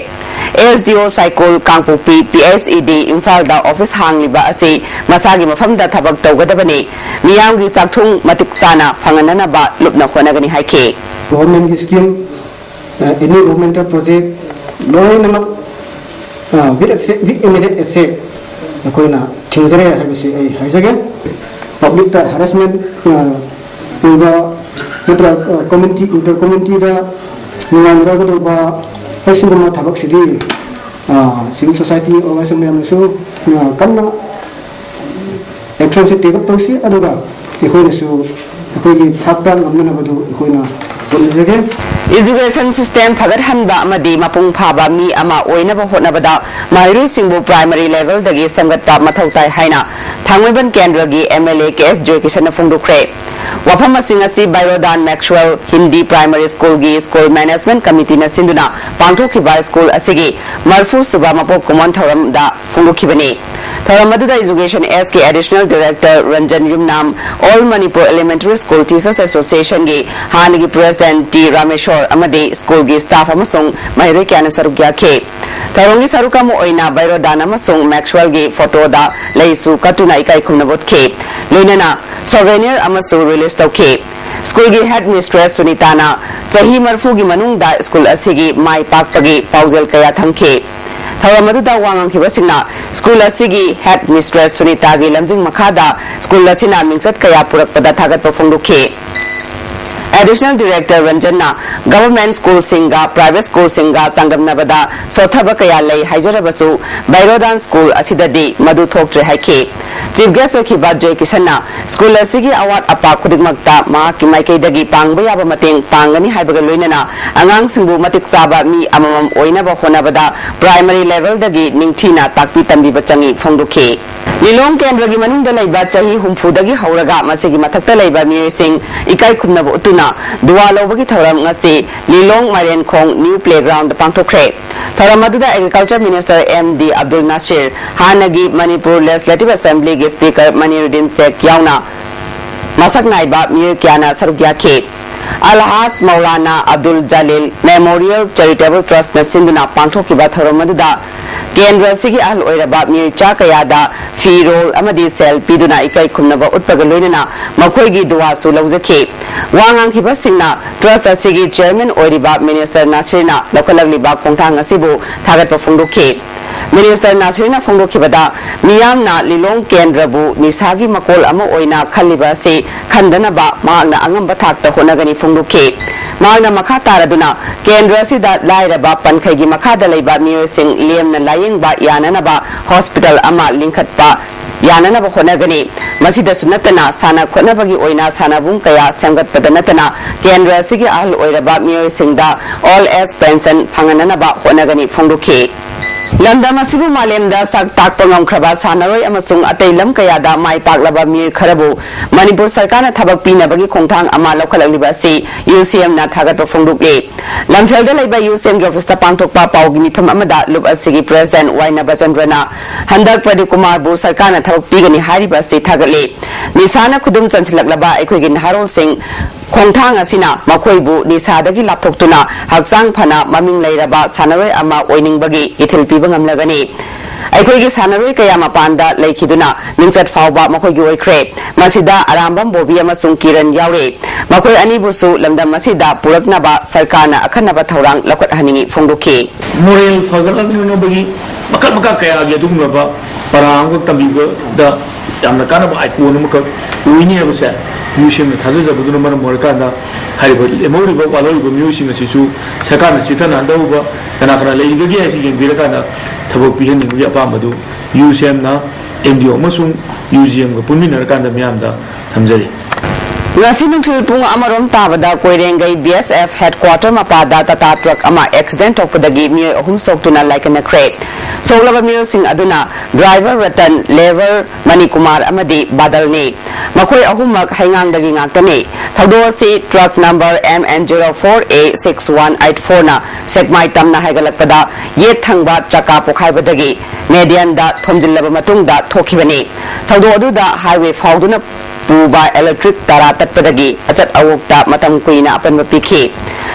SDO ꯁꯥꯏꯀꯣꯜ ꯀꯥꯡꯄꯣꯛꯄꯤ PHED ꯏꯝꯐꯥꯜꯗ office ꯍꯥꯡꯂꯤꯕ ꯑꯁꯤ ꯃꯁꯥꯒꯤ ꯃꯐꯝꯗ ꯊꯕꯛ ꯇꯧꯒꯗꯕꯅꯤ꯫ ꯃꯤꯌꯥꯝꯒꯤ ꯆꯥꯛꯊꯨꯡ ꯃꯇꯤꯛ ꯆꯥꯅ ꯐꯪꯍꯟꯅꯅꯕ ꯂꯨꯞꯅ ꯍꯣꯠꯅꯒꯅꯤ ꯍꯥꯏꯈꯤ꯫ Governmentꯀꯤ scheme, ꯑ, any governmental project ꯂꯣꯏꯅꯃꯛ, ꯑ, with effect, with immediate effect ꯑꯩꯈꯣꯏꯅ ꯊꯤꯡꯖꯔꯦ ꯍꯥꯏꯕꯁꯤ ꯑꯩ ꯍꯥꯏꯖꯒꯦ꯫ Publicꯇ harassment, ꯑ, ꯑꯣꯏꯕ ꯅꯠꯇ꯭ꯔꯒ, ꯑ, community, inter communityꯗ ꯅꯨꯡꯉꯥꯏꯅꯔꯒꯗꯧꯕ ꯑꯁꯤꯒꯨꯝꯕ ꯊꯕꯛꯁꯤꯗꯤ, ꯑ, civil society organization ꯃꯌꯥꯝꯅꯁꯨ, ꯑ, ꯀꯟꯅ actionꯁꯤ take up ꯇꯧꯁꯤ, ꯑꯗꯨꯒ ꯑꯩꯈꯣꯏꯅꯁꯨ ꯑꯩꯈꯣꯏꯒꯤ ꯊꯥꯛꯇ ꯉꯝꯅꯅꯕꯗꯨ ꯑꯩꯈꯣꯏꯅ ꯍꯣꯠꯅꯖꯒꯦ꯫ Education system ꯐꯒꯠꯍꯟꯕ ꯑꯃꯗꯤ ꯃꯄꯨꯡ ꯐꯥꯕ ꯃꯤ ꯑꯃ ꯑꯣꯏꯅꯕ ꯍꯣꯠꯅꯕꯗ ꯃꯍꯩꯔꯣꯏꯁꯤꯡꯕꯨ primary levelꯗꯒꯤ ꯁꯦꯝꯒꯠꯄ ꯃꯊꯧ ꯇꯥꯏ ꯍꯥꯏꯅ ꯊꯥꯡꯃꯩꯕꯟ ꯀꯦꯟꯗ꯭ꯔꯒꯤ MLA KS ꯖꯣꯏꯀꯤꯁꯟꯅ ꯐꯣꯡꯗꯣꯛꯈ꯭ꯔꯦ꯫ ꯋꯥꯐꯝꯁꯤꯡ ꯑꯁꯤ ꯕꯥꯏꯔꯣꯗꯥꯟ ꯃꯦꯛꯁꯋꯦꯜ ꯍꯤꯟꯗꯤ primary schoolꯒꯤ school management committeeꯅ ꯁꯤꯟꯗꯨꯅ ꯄꯥꯡꯊꯣꯛꯈꯤꯕ school ꯑꯁꯤꯒꯤ ꯃꯔꯐꯨ ꯁꯨꯕ ꯃꯄꯣꯛ ꯀꯨꯝꯑꯣꯟ ꯊꯧꯔꯝꯗ ꯐꯣꯡꯗꯣꯛꯈꯤꯕꯅꯤ꯫ ꯊꯧꯔꯝ ꯑꯗꯨꯗ Education Sꯀꯤ Additional Director ꯔꯟꯖꯟ ꯌꯨꯝꯅꯥꯝ, All Manipur Elementary School Teachers Associationꯒꯤ ꯍꯥꯟꯅꯒꯤ President T ꯔꯥꯃꯦꯁꯣꯔ ꯑꯃꯗꯤ schoolꯒꯤ staff ꯑꯃꯁꯨꯡ ꯃꯍꯩꯔꯣꯏ ꯀꯌꯥꯅ ꯁꯔꯨꯛ ꯌꯥꯈꯤ꯫ ꯊꯧꯔꯝꯒꯤ ꯁꯔꯨꯛ ꯑꯃ ꯑꯣꯏꯅ ꯕꯥꯏꯔꯣꯗꯥꯟ ꯑꯃꯁꯨꯡ ꯃꯦꯛꯁꯋꯦꯜꯒꯤ photoꯗ ꯂꯩꯁꯨ ꯀꯠꯇꯨꯅ ꯏꯀꯥꯏ ꯈꯨꯝꯅꯕ ꯎꯠꯈꯤ꯫ ꯂꯣꯏꯅꯅ souvenir ꯑꯃꯁꯨ release ꯇꯧꯈꯤ꯫ Schoolꯒꯤ headmistress ꯁꯨꯅꯤꯇꯥꯅ ꯆꯍꯤ ꯃꯔꯐꯨꯒꯤ ꯃꯅꯨꯡꯗ school ꯑꯁꯤꯒꯤ ꯃꯥꯏ ꯄꯥꯛꯄꯒꯤ ꯄꯥꯎꯖꯦꯜ ꯀꯌꯥ ꯊꯝꯈꯤ꯫ ꯊꯧꯔꯝ ꯑꯗꯨꯗ ꯋꯥ ꯉꯥꯡꯈꯤꯕꯁꯤꯡꯅ school ꯑꯁꯤꯒꯤ headmistress ꯁꯨꯅꯤꯇꯥꯒꯤ ꯂꯝꯖꯤꯡ ꯃꯈꯥꯗ school ꯑꯁꯤꯅ ꯃꯤꯡꯆꯠ ꯀꯌꯥ ꯄꯨꯔꯛꯄꯗ ꯊꯥꯒꯠꯄ ꯐꯣꯡꯗꯣꯛꯈꯤ꯫ ꯑꯦꯗꯤꯁꯅꯦꯜ ꯗꯤꯔꯦꯛꯇꯔ ꯔꯟꯖꯟꯅ ꯒꯚꯔꯟꯃꯦꯟꯠ ꯁ꯭ꯀꯨꯜꯁꯤꯡꯒ ꯄ꯭ꯔꯥꯏꯚꯦꯠ ꯁ꯭ꯀꯨꯜꯁꯤꯡꯒ ꯆꯥꯡꯗꯝꯅꯕꯗ ꯁꯣꯠꯊꯕ ꯀꯌꯥ ꯂꯩ ꯍꯥꯏꯖꯔꯕꯁꯨ, ꯕꯩꯔꯣꯗꯥꯟ ꯁ꯭ꯀꯨꯜ ꯑꯁꯤꯗꯗꯤ ꯃꯗꯨ ꯊꯣꯛꯇ꯭ꯔꯦ ꯍꯥꯏꯈꯤ꯫ ꯆꯤꯐ ꯒꯦꯁ꯭ꯠ ꯑꯣꯏꯈꯤꯕ ꯖꯣꯏ ꯀꯤꯁꯟꯅ ꯁ꯭ꯀꯨꯜ ꯑꯁꯤꯒꯤ ꯑꯋꯥꯠ ꯑꯄꯥ ꯈꯨꯗꯤꯡꯃꯛꯇ ꯃꯍꯥꯛꯀꯤ ꯃꯥꯏꯀꯩꯗꯒꯤ ꯄꯥꯡꯕ ꯌꯥꯕ ꯃꯇꯦꯡ ꯄꯥꯡꯒꯅꯤ ꯍꯥꯏꯕꯒ ꯂꯣꯏꯅꯅ ꯑꯉꯥꯡꯁꯤꯡꯕꯨ ꯃꯇꯤꯛ ꯆꯥꯕ ꯃꯤ ꯑꯃꯃꯝ ꯑꯣꯏꯅꯕ ꯍꯣꯠꯅꯕꯗ ꯄ꯭ꯔꯥꯏꯃꯔꯤ ꯂꯦꯚꯦꯜꯗꯒꯤ ꯅꯤꯡꯊꯤꯅ ꯇꯥꯛꯄꯤ ꯇꯝꯕꯤꯕ ꯆꯪꯏ ꯐꯣꯡꯗꯣꯛꯈꯤ꯫ ꯂꯤꯂꯣꯡ ꯀꯦꯟꯗ꯭ꯔꯒꯤ ꯃꯅꯨꯡꯗ ꯂꯩꯕ ꯆꯍꯤ ꯍꯨꯝꯐꯨꯗꯒꯤ ꯍꯧꯔꯒ ꯃꯁꯤꯒꯤ ꯃꯊꯛꯇ ꯂꯩꯕ ꯃꯤꯑꯣꯏꯁꯤꯡ ꯏꯀꯥꯏ ꯈꯨꯝꯅꯕ ꯎꯠꯇꯨꯅ ꯗꯨꯋꯥ ꯂꯧꯕꯒꯤ ꯊꯧꯔꯝ ꯉꯁꯤ ꯂꯤꯂꯣꯡ ꯃꯥꯏꯔꯦꯟꯈꯣꯡ ꯅ꯭ꯌꯨ ꯄ꯭ꯂꯦꯒ꯭ꯔꯥꯎꯟꯗ ꯄꯥꯡꯊꯣꯛꯈ꯭ꯔꯦ꯫ ꯊꯧꯔꯝ ꯑꯗꯨꯗ agriculture minister M D Abdul Nasir, ꯍꯥꯟꯅꯒꯤ ꯃꯅꯤꯄꯨꯔ ꯂꯦꯖꯤꯁꯂꯦꯇꯤꯚ ꯑꯦꯁꯦꯝꯕ꯭ꯂꯤꯒꯤ ꯁ꯭ꯄꯤꯀꯔ ꯃꯅꯤꯔꯨꯗꯤꯟ ꯁꯦꯈ ꯌꯥꯎꯅ ꯃꯁꯛ ꯅꯥꯏꯕ ꯃꯤꯑꯣꯏ ꯀꯌꯥꯅ ꯁꯔꯨꯛ ꯌꯥꯈꯤ꯫ ꯑꯜꯍꯥꯖ ꯃꯧꯂꯥꯅꯥ ꯑꯕꯗꯨꯜ ꯖꯂꯤꯜ ꯃꯦꯃꯣꯔꯤꯌꯦꯜ ꯆꯦꯔꯤꯇꯦꯕꯜ ꯇ꯭ꯔꯁꯠꯅ ꯁꯤꯟꯗꯨꯅ ꯄꯥꯡꯊꯣꯛꯈꯤꯕ ꯊꯧꯔꯝ ꯑꯗꯨꯗ ꯀꯦꯟꯗ꯭ꯔ ꯑꯁꯤꯒꯤ ꯑꯍꯜ ꯑꯣꯏꯔꯕ ꯃꯤꯑꯣꯏ ꯆꯥ ꯀꯌꯥꯗ ꯐꯤꯔꯣꯜ ꯑꯃꯗꯤ ꯁꯦꯜ ꯄꯤꯗꯨꯅ ꯏꯀꯥꯏ ꯈꯨꯝꯅꯕ ꯎꯠꯄꯒ ꯂꯣꯏꯅꯅ ꯃꯈꯣꯏꯒꯤ ꯗꯨꯋꯥꯁꯨ ꯂꯧꯖꯈꯤ꯫ ꯋꯥ ꯉꯥꯡꯈꯤꯕꯁꯤꯡꯅ ꯇ꯭ꯔꯁꯠ ꯑꯁꯤꯒꯤ ꯆꯤꯌꯔꯃꯦꯟ ꯑꯣꯏꯔꯤꯕ ꯃꯤꯅꯤꯁꯇꯔ ꯅꯥꯁꯤꯔꯅ ꯂꯧꯈꯠꯂꯛꯂꯤꯕ ꯈꯣꯡꯊꯥꯡ ꯑꯁꯤꯕꯨ ꯊꯥꯒꯠꯄ ꯐꯣꯡꯗꯣꯛꯈꯤ꯫ ꯃꯤꯅꯤꯁꯇꯔ ꯅꯥꯁꯤꯔꯅ ꯐꯣꯡꯗꯣꯛꯈꯤꯕꯗ, ꯃꯤꯌꯥꯝꯅ ꯂꯤꯂꯣꯡ ꯀꯦꯟꯗ꯭ꯔꯕꯨ ꯅꯤꯁꯥꯒꯤ ꯃꯀꯣꯜ ꯑꯃ ꯑꯣꯏꯅ ꯈꯜꯂꯤꯕ ꯑꯁꯤ ꯈꯟꯗꯅꯕ ꯃꯍꯥꯛꯅ ꯑꯉꯝꯕ ꯊꯥꯛꯇ ꯍꯣꯠꯅꯒꯅꯤ ꯐꯣꯡꯗꯣꯛꯈꯤ꯫ ꯃꯍꯥꯛꯅ ꯃꯈꯥ ꯇꯥꯔꯗꯨꯅ, ꯀꯦꯟꯗ꯭ꯔ ꯑꯁꯤꯗ ꯂꯥꯏꯔꯕ ꯄꯟꯈꯩꯒꯤ ꯃꯈꯥꯗ ꯂꯩꯕ ꯃꯤꯑꯣꯏꯁꯤꯡ ꯂꯦꯝꯅ ꯂꯥꯌꯦꯡꯕ ꯌꯥꯅꯅꯕ ꯍꯣꯁꯄꯤꯇꯥꯜ ꯑꯃ ꯂꯤꯡꯈꯠꯄ ꯌꯥꯅꯅꯕ ꯍꯣꯠꯅꯒꯅꯤ꯫ ꯃꯁꯤꯗꯁꯨ ꯅꯠꯇꯅ, ꯁꯥꯟꯅ ꯈꯣꯠꯅꯕꯒꯤ ꯑꯣꯏꯅ ꯁꯥꯟꯅꯕꯨꯡ ꯀꯌꯥ ꯁꯦꯝꯒꯠꯄꯗ ꯅꯠꯇꯅ, ꯀꯦꯟꯗ꯭ꯔ ꯑꯁꯤꯒꯤ ꯑꯍꯜ ꯑꯣꯏꯔꯕ ꯃꯤꯑꯣꯏꯁꯤꯡꯗ ꯑꯣꯜ ꯑꯦꯖ ꯄꯦꯟꯁꯟ ꯐꯪꯍꯟꯅꯅꯕ ꯍꯣꯠꯅꯒꯅꯤ ꯐꯣꯡꯗꯣꯛꯈꯤ꯫ ꯂꯝꯗꯝ ꯑꯁꯤꯕꯨ ꯃꯥꯂꯦꯝꯗ ꯁꯛ ꯇꯥꯛꯄ ꯉꯝꯈ꯭ꯔꯕ ꯁꯥꯟꯅꯔꯣꯏ ꯑꯃꯁꯨꯡ ꯑꯇꯩ ꯂꯝ ꯀꯌꯥꯗ ꯃꯥꯏ ꯄꯥꯛꯂꯕ ꯃꯤꯑꯣꯏ ꯈꯔꯕꯨ ꯃꯅꯤꯄꯨꯔ ꯁꯔꯀꯥꯔꯅ ꯊꯕꯛ ꯄꯤꯅꯕꯒꯤ ꯈꯣꯡꯊꯥꯡ ꯑꯃ ꯂꯧꯈꯠꯂꯛꯂꯤꯕ ꯑꯁꯤ ꯌꯨ ꯁꯤ ꯑꯦꯝꯅ ꯊꯥꯒꯠꯄ ꯐꯣꯡꯗꯣꯛꯂꯤ꯫ ꯂꯝꯐꯦꯜꯗ ꯂꯩꯕ ꯌꯨ ꯁꯤ ꯑꯦꯝꯒꯤ ꯑꯣꯐꯤꯁꯇ ꯄꯥꯡꯊꯣꯛꯄ ꯄꯥꯎꯒꯤ ꯃꯤꯐꯝ ꯑꯃꯗ ꯂꯨꯞ ꯑꯁꯤꯒꯤ ꯄ꯭ꯔꯦꯁꯤꯗꯦꯟꯠ ꯋꯥꯏ ꯅꯕꯆꯟꯗ꯭ꯔꯅ ꯍꯟꯗꯛ ꯄ꯭ꯔꯗꯤꯞ ꯀꯨꯃꯥꯔꯕꯨ ꯁꯔꯀꯥꯔꯅ ꯊꯕꯛ ꯄꯤꯒꯅꯤ ꯍꯥꯏꯔꯤꯕ ꯑꯁꯤ ꯊꯥꯒꯠꯂꯤ꯫ ꯅꯤꯁꯥꯅ ꯈꯨꯗꯨꯝ ꯆꯟꯁꯤꯜꯂꯛꯂꯕ ꯑꯩꯈꯣꯏꯒꯤ ꯅꯍꯥꯔꯣꯜꯁꯤꯡ ꯈꯣꯡꯊꯥꯡ ꯑꯁꯤꯅ ꯃꯈꯣꯏꯕꯨ ꯅꯤꯁꯥꯗꯒꯤ ꯂꯥꯞꯊꯣꯛꯇꯨꯅ ꯍꯛꯆꯥꯡ ꯐꯅ ꯃꯃꯤꯡ ꯂꯩꯔꯕ ꯁꯥꯟꯅꯔꯣꯏ ꯑꯃ ꯑꯣꯏꯅꯤꯡꯕꯒꯤ ꯏꯊꯤꯜ ꯄꯤꯕ ꯉꯝꯂꯒꯅꯤ꯫ ꯑꯩꯈꯣꯏꯒꯤ ꯁꯥꯟꯅꯔꯣꯏ ꯀꯌꯥ ꯃꯄꯥꯟꯗ ꯂꯩꯈꯤꯗꯨꯅ ꯃꯤꯡꯆꯠ ꯐꯥꯎꯕ ꯃꯈꯣꯏꯒꯤ ꯑꯣꯏꯈ꯭ꯔꯦ꯫ ꯃꯁꯤꯗ ꯑꯔꯥꯝꯕꯝ ꯕꯣꯕꯤ ꯑꯃꯁꯨꯡ ꯀꯤꯔꯟ ꯌꯥꯎꯔꯤ꯫ ꯃꯈꯣꯏ ꯑꯅꯤꯕꯨꯁꯨ ꯂꯝꯗꯝ ꯑꯁꯤꯗ ꯄꯨꯔꯛꯅꯕ ꯁꯔꯀꯥꯔꯅ ꯑꯈꯟꯅꯕ ꯊꯧꯔꯥꯡ ꯂꯧꯈꯠꯍꯟꯅꯤꯡꯏ ꯐꯣꯡꯗꯣꯛꯈꯤ꯫ ꯃꯣꯔꯦꯜ ꯐꯒꯠꯂꯛꯅꯕꯒꯤ ꯃꯈꯜ ꯃꯈꯥ ꯀꯌꯥꯒꯤ ꯑꯗꯨꯒꯨꯝꯂꯕ ꯄꯔꯥ ꯑꯃꯈꯛ ꯇꯝꯕꯤꯕꯗ ꯌꯥꯝꯅ ꯀꯥꯟꯅꯕ ꯑꯥꯏꯀꯣꯟ ꯑꯃꯈꯛ ꯑꯣꯏꯅꯤ ꯍꯥꯏꯕꯁꯦ ꯌꯨ ꯁꯤ ꯑꯦꯝꯅ ꯊꯥꯖꯖꯕꯗꯨꯅ ꯃꯔꯝ ꯑꯣꯏꯔꯀꯥꯟꯗ, ꯍꯥꯏꯔꯤꯕ ꯂꯦꯝꯍꯧꯔꯤꯕ ꯋꯥꯠꯍꯧꯔꯤꯕ ꯃꯤꯑꯣꯏꯁꯤꯡ ꯑꯁꯤꯁꯨ ꯁꯔꯀꯥꯔꯅ ꯆꯤꯊꯅꯍꯟꯗꯧꯕ, ꯀꯅꯥ ꯀꯅꯥ ꯂꯩꯔꯤꯕꯒꯦ ꯍꯥꯏꯁꯤ ꯌꯦꯡꯕꯤꯔꯀꯥꯟꯗ ꯊꯕꯛ ꯄꯤꯍꯟꯅꯤꯡꯕꯒꯤ ꯑꯄꯥꯝꯕꯗꯨ ꯌꯨ ꯁꯤ ꯑꯦꯝꯅ ꯑꯦꯝ ꯗꯤ ꯑꯣ ꯑꯃꯁꯨꯡ ꯌꯨ ꯖꯤ ꯑꯦꯝꯒ ꯄꯨꯟꯃꯤꯟꯅꯔꯀꯥꯟꯗ ꯃꯤꯌꯥꯝꯗ ꯊꯝꯖꯔꯤ꯫ ꯉꯁꯤ ꯅꯨꯡꯊꯤꯜ ꯄꯨꯡ ꯑꯃꯔꯣꯝ ꯇꯥꯕꯗ ꯀꯣꯏꯔꯦꯡꯒꯩ ꯕꯤ ꯑꯦꯁ ꯑꯦꯐ ꯍꯦꯗꯀ꯭ꯋꯥꯇꯔ ꯃꯄꯥꯗ ꯇꯥꯇꯥ ꯇ꯭ꯔꯛ ꯑꯃ ꯑꯦꯛꯁꯤꯗꯦꯟ ꯊꯣꯛꯄꯗꯒꯤ ꯃꯤꯑꯣꯏ ꯑꯍꯨꯝ ꯁꯣꯛꯇꯨꯅ ꯂꯥꯏꯀꯠꯅꯈ꯭ꯔꯦ꯫ ꯁꯣꯛꯂꯕ ꯃꯤꯑꯣꯏꯁꯤꯡ ꯑꯗꯨꯅ ꯗ꯭ꯔꯥꯏꯚꯔ ꯔꯇꯟ, ꯂꯦꯕꯔ ꯃꯅꯤꯀꯨꯃꯥꯔ ꯑꯃꯗꯤ ꯕꯥꯗꯜꯅꯤ꯫ ꯃꯈꯣꯏ ꯑꯍꯨꯝꯃꯛ ꯍꯩꯉꯥꯡꯗꯒꯤ ꯉꯥꯛꯇꯅꯤ꯫ ꯊꯧꯗꯣꯛ ꯑꯁꯤ truck number M N zero four A six one eight four ꯅ ꯁꯦꯛꯃꯥꯏ ꯇꯝꯅ ꯍꯥꯏꯒꯠꯂꯛꯄꯗ ꯌꯦꯠ ꯊꯪꯕ ꯆꯀꯥ ꯄꯣꯈꯥꯏꯕꯗꯒꯤ ꯃꯦꯗꯤꯌꯟꯗ ꯊꯣꯝꯖꯤꯜꯂꯕ ꯃꯇꯨꯡꯗ ꯊꯣꯛꯈꯤꯕꯅꯤ꯫ ꯊꯧꯗꯣꯛ ꯑꯗꯨꯗ ꯍꯥꯏꯋꯦ ꯐꯥꯎꯗꯨꯅ ꯄꯨꯕ ꯏꯂꯦꯛꯇ꯭ꯔꯤꯛ ꯇꯔꯥ ꯇꯠꯄꯗꯒꯤ ꯑꯆꯠ ꯑꯋꯣꯛꯇ ꯃꯇꯝ ꯀꯨꯏꯅ ꯑꯄꯟꯕ ꯄꯤꯈꯤ꯫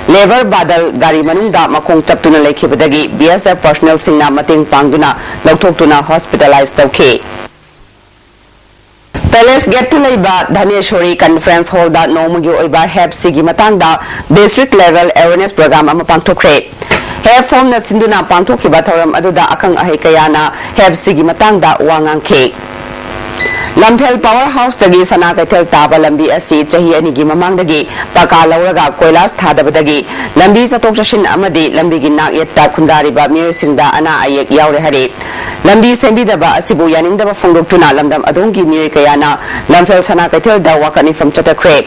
ꯂꯦꯕꯔ ꯕꯥꯗꯜ ꯒꯥꯔꯤ ꯃꯅꯨꯡꯗ ꯃꯈꯣꯡ ꯆꯞꯇꯨꯅ ꯂꯩꯈꯤꯕꯗꯒꯤ B S F ꯄꯔꯁꯣꯅꯦꯜꯁꯤꯡꯅ ꯃꯇꯦꯡ ꯄꯥꯡꯗꯨꯅ ꯂꯧꯊꯣꯛꯇꯨꯅ ꯍꯣꯁꯄꯤꯇꯥꯂꯥꯏꯖ ꯇꯧꯈꯤ꯫ ꯄꯦꯂꯦꯁ ꯒꯦꯠꯇ ꯂꯩꯕ ꯙꯅꯦꯁꯣꯔꯤ ꯀꯟꯐꯔꯦꯟꯁ ꯍꯣꯜꯗ ꯅꯣꯡꯃꯒꯤ ꯑꯣꯏꯕ ꯍꯦꯞ ꯁꯤꯒꯤ ꯃꯇꯥꯡꯗ ꯗꯤꯁꯇ꯭ꯔꯤꯛ ꯂꯦꯚꯦꯜ ꯑꯦꯋꯦꯔꯅꯦꯁ ꯄ꯭ꯔꯣꯒ꯭ꯔꯥꯝ ꯑꯃ ꯄꯥꯡꯊꯣꯛꯈ꯭ꯔꯦ꯫ ꯍꯦꯞ ꯐꯣꯝꯅ ꯁꯤꯟꯗꯨꯅ ꯄꯥꯡꯊꯣꯛꯈꯤꯕ ꯊꯧꯔꯝ ꯑꯗꯨꯗ ꯑꯈꯪ ꯑꯍꯩ ꯀꯌꯥꯅ ꯍꯦꯞ ꯁꯤꯒꯤ ꯃꯇꯥꯡꯗ ꯋꯥ ꯉꯥꯡꯈꯤ꯫ ꯂꯝꯐꯦꯜ ꯄꯥꯋꯔ ꯍꯥꯎꯁꯇꯒꯤ ꯁꯅꯥ ꯀꯩꯊꯦꯜ ꯇꯥꯕ ꯂꯝꯕꯤ ꯑꯁꯤ ꯆꯍꯤ ꯑꯅꯤꯒꯤ ꯃꯃꯥꯡꯗꯒꯤ ꯄꯥꯀꯥ ꯂꯧꯔꯒ ꯀꯣꯏꯂꯥꯁ ꯊꯥꯗꯕꯗꯒꯤ ꯂꯝꯕꯤ ꯆꯠꯊꯣꯛ ꯆꯠꯁꯤꯟ ꯑꯃꯗꯤ ꯂꯝꯕꯤꯒꯤ ꯅꯥꯛ ꯌꯦꯠꯇ ꯈꯨꯟꯗꯥꯔꯤꯕ ꯃꯤꯑꯣꯏꯁꯤꯡꯗ ꯑꯅꯥ ꯑꯌꯦꯛ ꯌꯥꯎꯔꯦ ꯍꯥꯏꯔꯤ꯫ ꯂꯝꯕꯤ ꯁꯦꯝꯕꯤꯗꯕ ꯑꯁꯤꯕꯨ ꯌꯥꯅꯤꯡꯗꯕ ꯐꯣꯡꯗꯣꯛꯇꯨꯅ ꯂꯝꯗꯝ ꯑꯗꯣꯝꯒꯤ ꯃꯤꯑꯣꯏ ꯀꯌꯥꯅ ꯂꯝꯐꯦꯜ ꯁꯅꯥ ꯀꯩꯊꯦꯜꯗ ꯋꯥꯀꯠ ꯃꯤꯐꯝ ꯆꯠꯊꯈ꯭ꯔꯦ꯫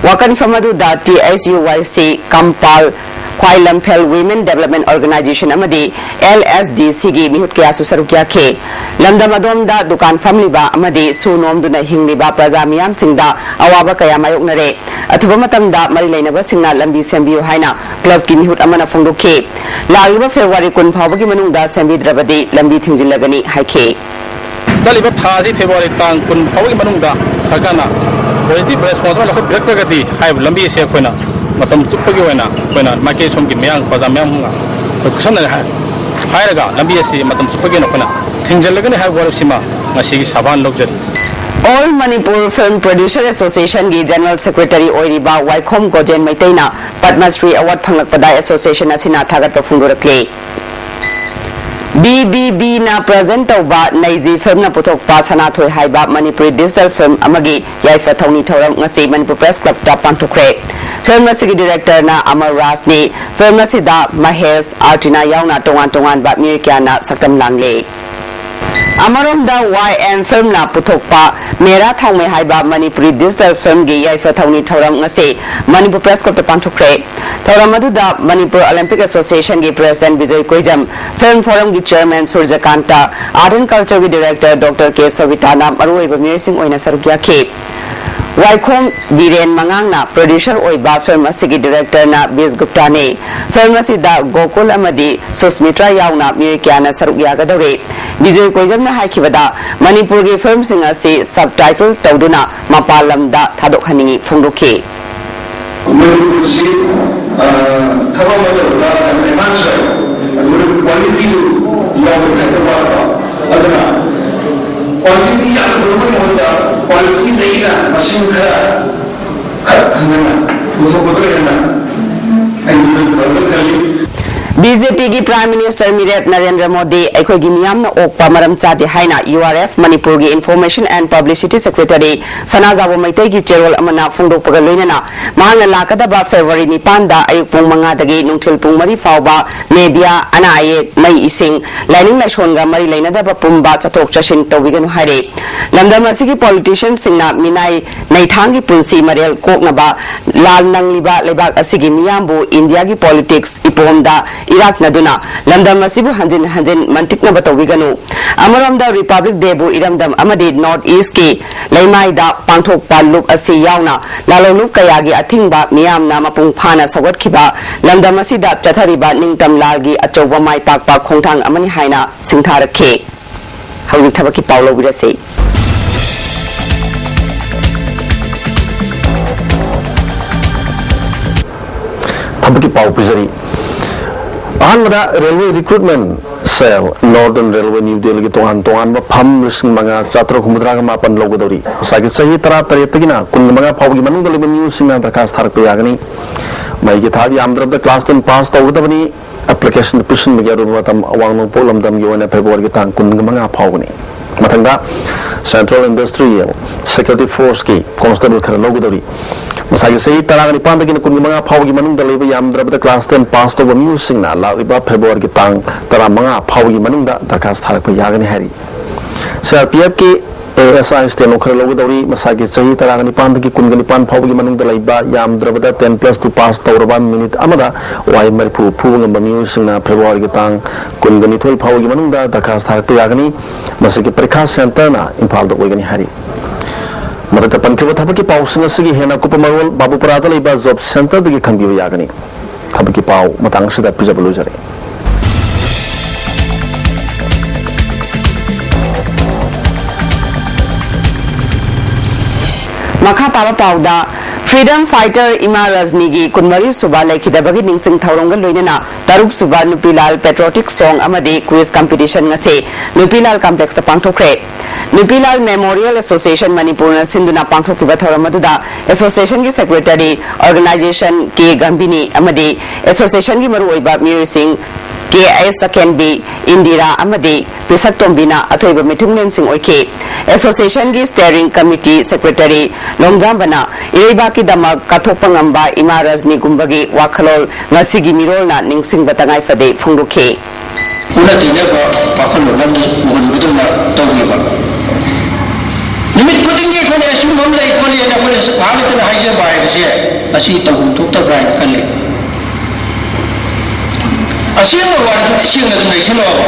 ꯋꯥꯀꯠ ꯃꯤꯐꯝ ꯑꯗꯨꯗ T H U Y C, ꯀꯝꯄꯥꯜ, ꯈ꯭ꯋꯥꯏ ꯂꯝꯐꯦꯜ Women Development Organization ꯑꯃꯗꯤ L S D C ꯒꯤ ꯃꯤꯍꯨꯠ ꯀꯌꯥꯁꯨ ꯁꯔꯨꯛ ꯌꯥꯈꯤ꯫ ꯂꯝꯗꯝ ꯑꯗꯣꯝꯗ ꯗꯨꯀꯥꯟ ꯐꯝꯂꯤꯕ ꯑꯃꯗꯤ ꯁꯨ ꯅꯣꯝꯗꯨꯅ ꯍꯤꯡꯂꯤꯕ ꯄ꯭ꯔꯖꯥ ꯃꯤꯌꯥꯝꯁꯤꯡꯗ ꯑꯋꯥꯕ ꯀꯌꯥ ꯃꯥꯌꯣꯛꯅꯔꯦ꯫ ꯑꯊꯨꯕ ꯃꯇꯝꯗ ꯃꯔꯤ ꯂꯩꯅꯕꯁꯤꯡꯅ ꯂꯝꯕꯤ ꯁꯦꯝꯕꯤꯌꯨ ꯍꯥꯏꯅ ꯀ꯭ꯂꯕꯀꯤ ꯃꯤꯍꯨꯠ ꯑꯃꯅ ꯐꯣꯡꯗꯣꯛꯈꯤ꯫ ꯂꯥꯛꯂꯤꯕ ꯐꯦꯕ꯭ꯔꯨꯋꯥꯔꯤ ꯀꯨꯟ ꯐꯥꯎꯕꯒꯤ ꯃꯅꯨꯡꯗ ꯁꯦꯝꯕꯤꯗ꯭ꯔꯕꯗꯤ ꯂꯝꯕꯤ ꯊꯤꯡꯖꯤꯜꯂꯒꯅꯤ ꯍꯥꯏꯈꯤ꯫ ꯆꯠꯂꯤꯕ ꯊꯥ ꯑꯁꯤ ꯐꯦꯕ꯭ꯔꯨꯋꯥꯔꯤ ꯇꯥꯡ ꯀꯨꯟ ꯐꯥꯎꯕꯒꯤ ꯃꯅꯨꯡꯗ ꯁꯔꯀꯥꯔꯅ positive response ꯑꯃ ꯂꯧꯈꯠꯄꯤꯔꯛꯇ꯭ꯔꯒꯗꯤ ꯍꯥꯏꯔꯤꯕ ꯂꯝꯕꯤ ꯑꯁꯤ ꯑꯩꯈꯣꯏꯅ ꯃꯇꯝ ꯆꯨꯞꯄꯒꯤ ꯑꯣꯏꯅ ꯑꯩꯈꯣꯏꯅ ꯃꯥꯏꯀꯩ ꯁꯣꯝꯒꯤ ꯃꯌꯥꯝ ꯄ꯭ꯔꯖꯥ ꯃꯌꯥꯝ ꯑꯃ ꯑꯩꯈꯣꯏ ꯈꯨꯠꯁꯝꯅꯅ ꯍꯥꯏ-, ꯍꯥꯏꯔꯒ ꯂꯝꯕꯤ ꯑꯁꯤ ꯃꯇꯝ ꯆꯨꯞꯄꯒꯤ ꯑꯣꯏꯅ ꯑꯩꯈꯣꯏꯅ ꯊꯤꯡꯖꯤꯜꯂꯒꯅꯤ ꯍꯥꯏꯕ ꯋꯥꯔꯦꯞꯁꯤꯃ ꯉꯁꯤꯒꯤ ꯁꯚꯥꯅ ꯂꯧꯖꯔꯤ꯫ All Manipur Film Producer Association ꯒꯤ General Secretary ꯑꯣꯏꯔꯤꯕ ꯋꯥꯏꯈꯣꯝ ꯒꯣꯖꯦꯟ ꯃꯩꯇꯩꯅ ꯄꯗꯃ ꯁ꯭ꯔꯤ ꯑꯦꯋꯥꯔꯗ ꯐꯪꯂꯛꯄꯗ association ꯑꯁꯤꯅ ꯊꯥꯒꯠꯄ ꯐꯣꯡꯗꯣꯔꯛꯂꯤ꯫ ꯄꯤ ꯕꯤ ꯕꯤꯅ present ꯇꯧꯕ ꯅꯩꯖꯤ ꯐꯤꯜꯝꯅ ꯄꯨꯊꯣꯛꯄ ꯁꯅꯥꯊꯣꯏ ꯍꯥꯏꯕ ꯃꯅꯤꯄꯨꯔꯤ digital film ꯑꯃꯒꯤ ꯌꯥꯏꯐ ꯊꯧꯅꯤ ꯊꯧꯔꯝ ꯉꯁꯤ ꯃꯅꯤꯄꯨꯔ Press Clubꯇ ꯄꯥꯡꯊꯣꯛꯈ꯭ꯔꯦ꯫ ꯐꯤꯜꯝ ꯑꯁꯤꯒꯤ directorꯅ ꯑꯃꯔ ꯔꯥꯖꯅꯤ꯫ ꯐꯤꯜꯝ ꯑꯁꯤꯗ ꯃꯍꯦꯁ, ꯑꯥꯔꯇꯤꯅꯥ ꯌꯥꯎꯅ ꯇꯣꯉꯥꯟ ꯇꯣꯉꯥꯟꯕ ꯃꯤꯑꯣꯏ ꯀꯌꯥꯅ ꯁꯛꯇꯝ ꯂꯥꯡꯂꯦ꯫ ꯑꯃꯔꯣꯝꯗ ꯋꯥꯏ ꯑꯦꯝ ꯐꯤꯜꯝꯅ ꯄꯨꯊꯣꯛꯄ ꯃꯦꯔꯥ ꯊꯥꯎꯃꯩ ꯍꯥꯏꯕ ꯃꯅꯤꯄꯨꯔꯤ digital filmꯒꯤ ꯌꯥꯏꯐ ꯊꯧꯅꯤ ꯊꯧꯔꯝ ꯉꯁꯤ ꯃꯅꯤꯄꯨꯔ Press Clubꯇ ꯄꯥꯡꯊꯣꯛꯈ꯭ꯔꯦ꯫ ꯊꯧꯔꯝ ꯑꯗꯨꯗ Manipur Olympic Associationꯒꯤ President Bijoy ꯀꯣꯏꯖꯝ, Film Forumꯒꯤ Chairman Surajkanta, Art and Cultureꯒꯤ Director Doctor ꯀꯦ ꯁꯣꯚꯤꯇꯥꯅ ꯃꯔꯨꯑꯣꯏꯕ ꯃꯤꯑꯣꯏꯁꯤꯡ ꯑꯣꯏꯅ ꯁꯔꯨꯛ ꯌꯥꯈꯤ꯫ ꯋꯥꯏꯈꯣꯝ ꯕꯤꯔꯦꯟ ꯃꯉꯥꯡꯅ producer ꯑꯣꯏꯕ ꯐꯤꯜꯝ ꯑꯁꯤꯒꯤ directorꯅ ꯕꯤꯁ ꯒꯨꯞꯇꯥꯅꯤ꯫ ꯐꯤꯜꯝ ꯑꯁꯤꯗ ꯒꯣꯀꯨꯜ ꯑꯃꯗꯤ ꯁꯨꯁꯃꯤꯇ꯭ꯔꯥ ꯌꯥꯎꯅ ꯃꯤꯑꯣꯏ ꯀꯌꯥꯅ ꯁꯔꯨꯛ ꯌꯥꯒꯗꯧꯔꯤ꯫ ꯕꯤꯖꯣꯏ ꯀꯣꯏꯖꯝꯅ ꯍꯥꯏꯈꯤꯕꯗ, ꯃꯅꯤꯄꯨꯔꯒꯤ ꯐꯤꯜꯝꯁꯤꯡ ꯑꯁꯤ subtitle ꯇꯧꯗꯨꯅ ꯃꯄꯥꯟ ꯂꯝꯗ ꯊꯥꯗꯣꯛꯍꯟꯅꯤꯡꯏ ꯐꯣꯡꯗꯣꯛꯈꯤ꯫ ꯃꯅꯤꯄꯨꯔꯁꯤ, ꯑ, ꯊꯕꯛ ꯑꯃ ꯇꯧꯕꯗ advance ꯑꯣꯏ, ꯑꯗꯨꯒ qualityꯗꯨ ꯌꯥꯎꯕ ꯈꯛꯇ ꯋꯥꯠꯄ꯫ ꯑꯗꯨꯅ quantity ꯌꯥꯝꯅ ꯄꯨꯊꯣꯛꯄꯒꯤ ꯃꯍꯨꯠꯇ quality ꯂꯩꯅ ꯃꯁꯤꯡ ꯈꯔ, ꯈꯔ ꯍꯟꯊꯅ ꯄꯨꯊꯣꯛꯄꯗ ꯍꯦꯟꯅ ꯑꯩ ꯃꯗꯨ ꯐꯒꯅꯤ ꯈꯜꯂꯤ꯫ ꯕꯤ ꯖꯦ ꯄꯤꯒꯤ Prime Minister ꯃꯤꯔꯦꯞ ꯅꯔꯦꯟꯗ꯭ꯔ ꯃꯣꯗꯤ ꯑꯩꯈꯣꯏꯒꯤ ꯃꯤꯌꯥꯝꯅ ꯑꯣꯛꯄ ꯃꯔꯝ ꯆꯥꯗꯦ ꯍꯥꯏꯅ ꯌꯨ ꯑꯥꯔ ꯑꯦꯐ ꯃꯅꯤꯄꯨꯔꯒꯤ Information and Publicity Secretary ꯁꯅꯥꯖꯥꯎꯕ ꯃꯩꯇꯩꯒꯤ ꯆꯦꯔꯣꯜ ꯑꯃꯅ ꯐꯣꯡꯗꯣꯛꯄꯒ ꯂꯣꯏꯅꯅ ꯃꯍꯥꯛꯅ ꯂꯥꯛꯀꯗꯕ February ꯅꯤꯄꯥꯟꯗ ꯑꯌꯨꯛ ꯄꯨꯡ ꯃꯉꯥꯗꯒꯤ ꯅꯨꯡꯊꯤꯜ ꯄꯨꯡ ꯃꯔꯤ ꯐꯥꯎꯕ media, ꯑꯅꯥ ꯑꯌꯦꯛ, ꯃꯩ ꯏꯁꯤꯡ, ꯂꯥꯏꯅꯤꯡ ꯂꯥꯏꯁꯣꯟꯒ ꯃꯔꯤ ꯂꯩꯅꯗꯕ ꯄꯨꯝꯕ ꯆꯠꯊꯣꯛ ꯆꯠꯁꯤꯟ ꯇꯧꯕꯤꯒꯅꯨ ꯍꯥꯏꯔꯦ꯫ ꯂꯝꯗꯝ ꯑꯁꯤꯒꯤ politicianꯁꯤꯡꯅ ꯃꯤꯅꯥꯏ ꯅꯩꯊꯥꯡꯒꯤ ꯄꯨꯟꯁꯤ ꯃꯔꯦꯜ ꯀꯣꯛꯅꯕ ꯂꯥꯟ ꯅꯪꯂꯤꯕ ꯂꯩꯕꯥꯛ ꯑꯁꯤꯒꯤ ꯃꯤꯌꯥꯝꯕꯨ ꯏꯟꯗꯤꯌꯥꯒꯤ politics ꯏꯄꯣꯝꯗ ꯏꯔꯥꯛꯅꯗꯨꯅ ꯂꯝꯗꯝ ꯑꯁꯤꯕꯨ ꯍꯟꯖꯤꯟ ꯍꯟꯖꯤꯟ ꯃꯟꯇꯤꯛꯅꯕ ꯇꯧꯕꯤꯒꯅꯨ꯫ ꯑꯃꯔꯣꯝꯗ Republic Dayꯕꯨ ꯏꯔꯝꯗꯝ ꯑꯃꯗꯤ North Eastꯀꯤ ꯂꯩꯃꯥꯏꯗ ꯄꯥꯡꯊꯣꯛꯄ ꯂꯨꯞ ꯑꯁꯤ ꯌꯥꯎꯅ ꯂꯥꯂꯣꯡꯂꯨꯞ ꯀꯌꯥꯒꯤ ꯑꯊꯤꯡꯕ ꯃꯤꯌꯥꯝꯅ ꯃꯄꯨꯡ ꯐꯥꯅ ꯁꯧꯒꯠꯈꯤꯕ ꯂꯝꯗꯝ ꯑꯁꯤꯗ ꯆꯠꯊꯔꯤꯕ ꯅꯤꯡꯇꯝ ꯂꯥꯜꯒꯤ ꯑꯆꯧꯕ ꯃꯥꯏ ꯄꯥꯛꯄ ꯈꯣꯡꯊꯥꯡ ꯑꯃꯅꯤ ꯍꯥꯏꯅ ꯁꯤꯡꯊꯥꯔꯛꯈꯤ꯫ ꯍꯧꯖꯤꯛ ꯊꯕꯛꯀꯤ ꯄꯥꯎ ꯂꯧꯕꯤꯔꯁꯤ꯫ ꯊꯕꯛꯀꯤ ꯄꯥꯎ ꯄꯤꯖꯔꯤ꯫ ꯑꯍꯥꯟꯕꯗ railway recruitment cell, Northern Railway New Delhiꯒꯤ ꯇꯣꯉꯥꯟ ꯇꯣꯉꯥꯟꯕ ꯐꯝ ꯂꯤꯁꯤꯡ ꯃꯉꯥ ꯆꯥꯇ꯭ꯔꯨꯛ ꯍꯨꯝꯐꯨꯇꯔꯥꯒ ꯃꯥꯄꯟ ꯂꯧꯒꯗꯧꯔꯤ꯫ ꯉꯁꯥꯏꯒꯤ ꯆꯍꯤ ꯇꯔꯥꯇꯔꯦꯠꯇꯒꯤꯅ ꯀꯨꯟꯃꯉꯥ ꯐꯥꯎꯕꯒꯤ ꯃꯅꯨꯡꯗ ꯂꯩꯕ ꯃꯤꯑꯣꯏꯁꯤꯡꯅ ꯗꯔꯈꯥꯁ ꯊꯥꯔꯛꯄ ꯌꯥꯒꯅꯤ꯫ ꯃꯍꯩꯒꯤ ꯊꯥꯛ ꯌꯥꯝꯗ꯭ꯔꯕꯗ class ten pass ꯇꯧꯒꯗꯕꯅꯤ꯫ ꯑꯦꯄ꯭ꯂꯤꯀꯦꯁꯟ ꯄꯤꯁꯤꯟꯕꯒꯤ ꯑꯔꯣꯏꯕ ꯃꯇꯝ ꯑꯋꯥꯡ ꯅꯣꯡꯄꯣꯛ ꯂꯝꯗꯝꯒꯤ ꯑꯣꯏꯅ ꯐꯦꯕ꯭ꯔꯨꯋꯥꯔꯤꯒꯤ ꯇꯥꯡ ꯀꯨꯟꯃꯉꯥ ꯐꯥꯎꯕꯅꯤ꯫ ꯃꯊꯪꯗ Central Industrial Security Forceꯀꯤ ꯀꯣꯟꯁꯇꯦꯕꯜ ꯈꯔ ꯂꯧꯒꯗꯧꯔꯤ꯫ ꯃꯁꯥꯒꯤ ꯆꯍꯤ ꯇꯔꯥꯅꯤꯄꯥꯟꯗꯒꯤꯅ ꯀꯨꯟꯃꯉꯥ ꯐꯥꯎꯕꯒꯤ ꯃꯅꯨꯡꯗ ꯂꯩꯕ ꯌꯥꯝꯗ꯭ꯔꯕꯗ class ten pass ꯇꯧꯕ ꯃꯤꯑꯣꯏꯁꯤꯡꯅ ꯂꯥꯛꯂꯤꯕ ꯐꯦꯕ꯭ꯔꯨꯋꯥꯔꯤꯒꯤ ꯇꯥꯡ ꯇꯔꯥꯃꯉꯥ ꯐꯥꯎꯕꯒꯤ ꯃꯅꯨꯡꯗ ꯗꯔꯈꯥꯁ ꯊꯥꯔꯛꯄ ꯌꯥꯒꯅꯤ ꯍꯥꯏꯔꯤ꯫ CRPFꯀꯤ ASI ꯁ꯭ꯇꯦꯅꯣ ꯈꯔ ꯂꯧꯒꯗꯧꯔꯤ꯫ ꯃꯁꯥꯒꯤ ꯆꯍꯤ ꯇꯔꯥꯅꯤꯄꯥꯟꯗꯒꯤ ꯀꯨꯟꯅꯤꯄꯥꯟ ꯐꯥꯎꯕꯒꯤ ꯃꯅꯨꯡꯗ ꯂꯩꯕ ꯌꯥꯝꯗ꯭ꯔꯕꯗ ten plus two pass ꯇꯧꯔꯕ ꯃꯤꯅꯤꯠ ꯑꯃꯗ ꯋꯥꯍꯩ ꯃꯔꯤꯐꯨ ꯐꯨꯕ ꯉꯝꯕ ꯃꯤꯑꯣꯏꯁꯤꯡꯅ ꯐꯦꯕ꯭ꯔꯨꯋꯥꯔꯤꯒꯤ ꯇꯥꯡ ꯀꯨꯟꯅꯤꯊꯣꯏ ꯐꯥꯎꯕꯒꯤ ꯃꯅꯨꯡꯗ ꯗꯔꯈꯥꯁ ꯊꯥꯔꯛꯄ ꯌꯥꯒꯅꯤ꯫ ꯃꯁꯤꯒꯤ ꯄꯔꯤꯈꯥ ꯁꯦꯟꯇꯔꯅ ꯏꯝꯐꯥꯜꯗ ꯑꯣꯏꯒꯅꯤ ꯍꯥꯏꯔꯤ꯫ ꯃꯊꯛꯇ ꯄꯟꯈꯤꯕ ꯊꯕꯛꯀꯤ ꯄꯥꯎꯁꯤꯡ ꯑꯁꯤꯒꯤ ꯍꯦꯟꯅ ꯑꯀꯨꯞꯄ ꯃꯔꯣꯜ ꯕꯥꯕꯨꯄꯔꯥꯗ ꯂꯩꯕ ꯖꯣꯕ ꯁꯦꯟꯇꯔꯗꯒꯤ ꯈꯪꯕꯤꯕ ꯌꯥꯒꯅꯤ꯫ ꯊꯕꯛꯀꯤ ꯄꯥꯎ ꯃꯇꯥꯡ ꯑꯁꯤꯗ ꯄꯤꯖꯕ ꯂꯣꯏꯖꯔꯦ꯫ ꯃꯈꯥ ꯇꯥꯕ ꯄꯥꯎꯗ, ꯐ꯭ꯔꯤꯗꯝ ꯐꯥꯏꯇꯔ ꯏꯃꯥ ꯔꯖꯅꯤꯒꯤ ꯀꯨꯟꯃꯔꯤ ꯁꯨꯕ ꯂꯩꯈꯤꯗꯕꯒꯤ ꯅꯤꯡꯁꯤꯡ ꯊꯧꯔꯝꯒ ꯂꯣꯏꯅꯅ ꯇꯔꯨꯛ ꯁꯨꯕ ꯅꯨꯄꯤꯂꯥꯜ ꯄꯦꯇ꯭ꯔꯣꯇꯤꯛ ꯁꯣꯡ ꯑꯃꯗꯤ ꯀ꯭ꯋꯤꯖ ꯀꯝꯄꯤꯇꯤꯁꯟ ꯉꯁꯤ ꯅꯨꯄꯤꯂꯥꯜ ꯀꯝꯄ꯭ꯂꯦꯛꯁꯇ ꯄꯥꯡꯊꯣꯛꯈ꯭ꯔꯦ꯫ ꯅꯨꯄꯤꯂꯥꯜ ꯃꯦꯃꯣꯔꯤꯌꯦꯜ ꯑꯦꯁꯣꯁꯤꯌꯦꯁꯟ ꯃꯅꯤꯄꯨꯔꯅ ꯁꯤꯟꯗꯨꯅ ꯄꯥꯡꯊꯣꯛꯈꯤꯕ ꯊꯧꯔꯝ ꯑꯗꯨꯗ ꯑꯦꯁꯣꯁꯤꯌꯦꯁꯟꯒꯤ ꯁꯦꯀ꯭ꯔꯦꯇꯔꯤ, ꯑꯣꯔꯒꯅꯥꯏꯖꯦꯁꯟ ꯀꯦ ꯒꯝꯚꯤꯅꯤ ꯑꯃꯗꯤ ꯑꯦꯁꯣꯁꯤꯌꯦꯁꯟꯒꯤ ꯃꯔꯨꯑꯣꯏꯕ ꯃꯤꯑꯣꯏꯁꯤꯡ ꯀꯦ ꯑꯦꯁ ꯆꯀꯦꯟꯕꯤ, ꯏꯟꯗꯤꯔꯥ ꯑꯃꯗꯤ ꯄꯤꯁꯛꯇꯣꯝꯕꯤꯅ ꯑꯊꯣꯏꯕ ꯃꯤꯊꯨꯡꯂꯦꯟꯁꯤꯡ ꯑꯣꯏꯈꯤ꯫ ꯑꯦꯁꯣꯁꯤꯌꯦꯁꯟꯒꯤ ꯁ꯭ꯇꯤꯌꯔꯤꯡ ꯀꯃꯤꯇꯤ ꯁꯦꯀ꯭ꯔꯦꯇꯔꯤ ꯂꯣꯡꯖꯥꯝꯕꯅ ꯏꯔꯩꯕꯥꯛꯀꯤꯗꯃꯛ ꯀꯠꯊꯣꯛꯄ ꯉꯝꯕ ꯏꯃꯥ ꯔꯖꯅꯤꯒꯨꯝꯕꯒꯤ ꯋꯥꯈꯜꯂꯣꯟ ꯉꯁꯤꯒꯤ ꯃꯤꯔꯣꯜꯅ ꯅꯤꯡꯁꯤꯡꯕ ꯇꯉꯥꯏꯐꯗꯦ ꯐꯣꯡꯗꯣꯛꯈꯤ꯫ ꯑꯣꯟꯅ ꯇꯩꯅꯕ ꯋꯥꯈꯜꯂꯣꯟ ꯑꯃ ꯎꯍꯟꯕꯗꯧꯅ ꯇꯧꯔꯤꯕ꯫ ꯅꯨꯃꯤꯠ ꯈꯨꯗꯤꯡꯒꯤ ꯑꯩꯈꯣꯏꯅ ꯑꯁꯤꯒꯨꯝꯕ ꯑꯃ ꯂꯩ ꯈꯣꯠꯂꯤ ꯍꯥꯏꯅ ꯑꯩꯈꯣꯏꯅ ꯉꯥꯏꯍꯥꯛ ꯂꯩꯇꯅ ꯍꯥꯏꯖꯕ ꯍꯥꯏꯕꯁꯦ ꯃꯁꯤ ꯇꯧꯐꯝ ꯊꯣꯛꯇꯕ꯭ꯔꯥ ꯍꯥꯏꯅ ꯈꯜꯂꯤ꯫ ꯑꯁꯦꯡꯕ ꯋꯥꯔꯤꯗꯨꯗꯤ ꯁꯦꯡꯅ ꯑꯗꯨꯝ ꯂꯩꯁꯤꯜꯂꯣꯕ꯫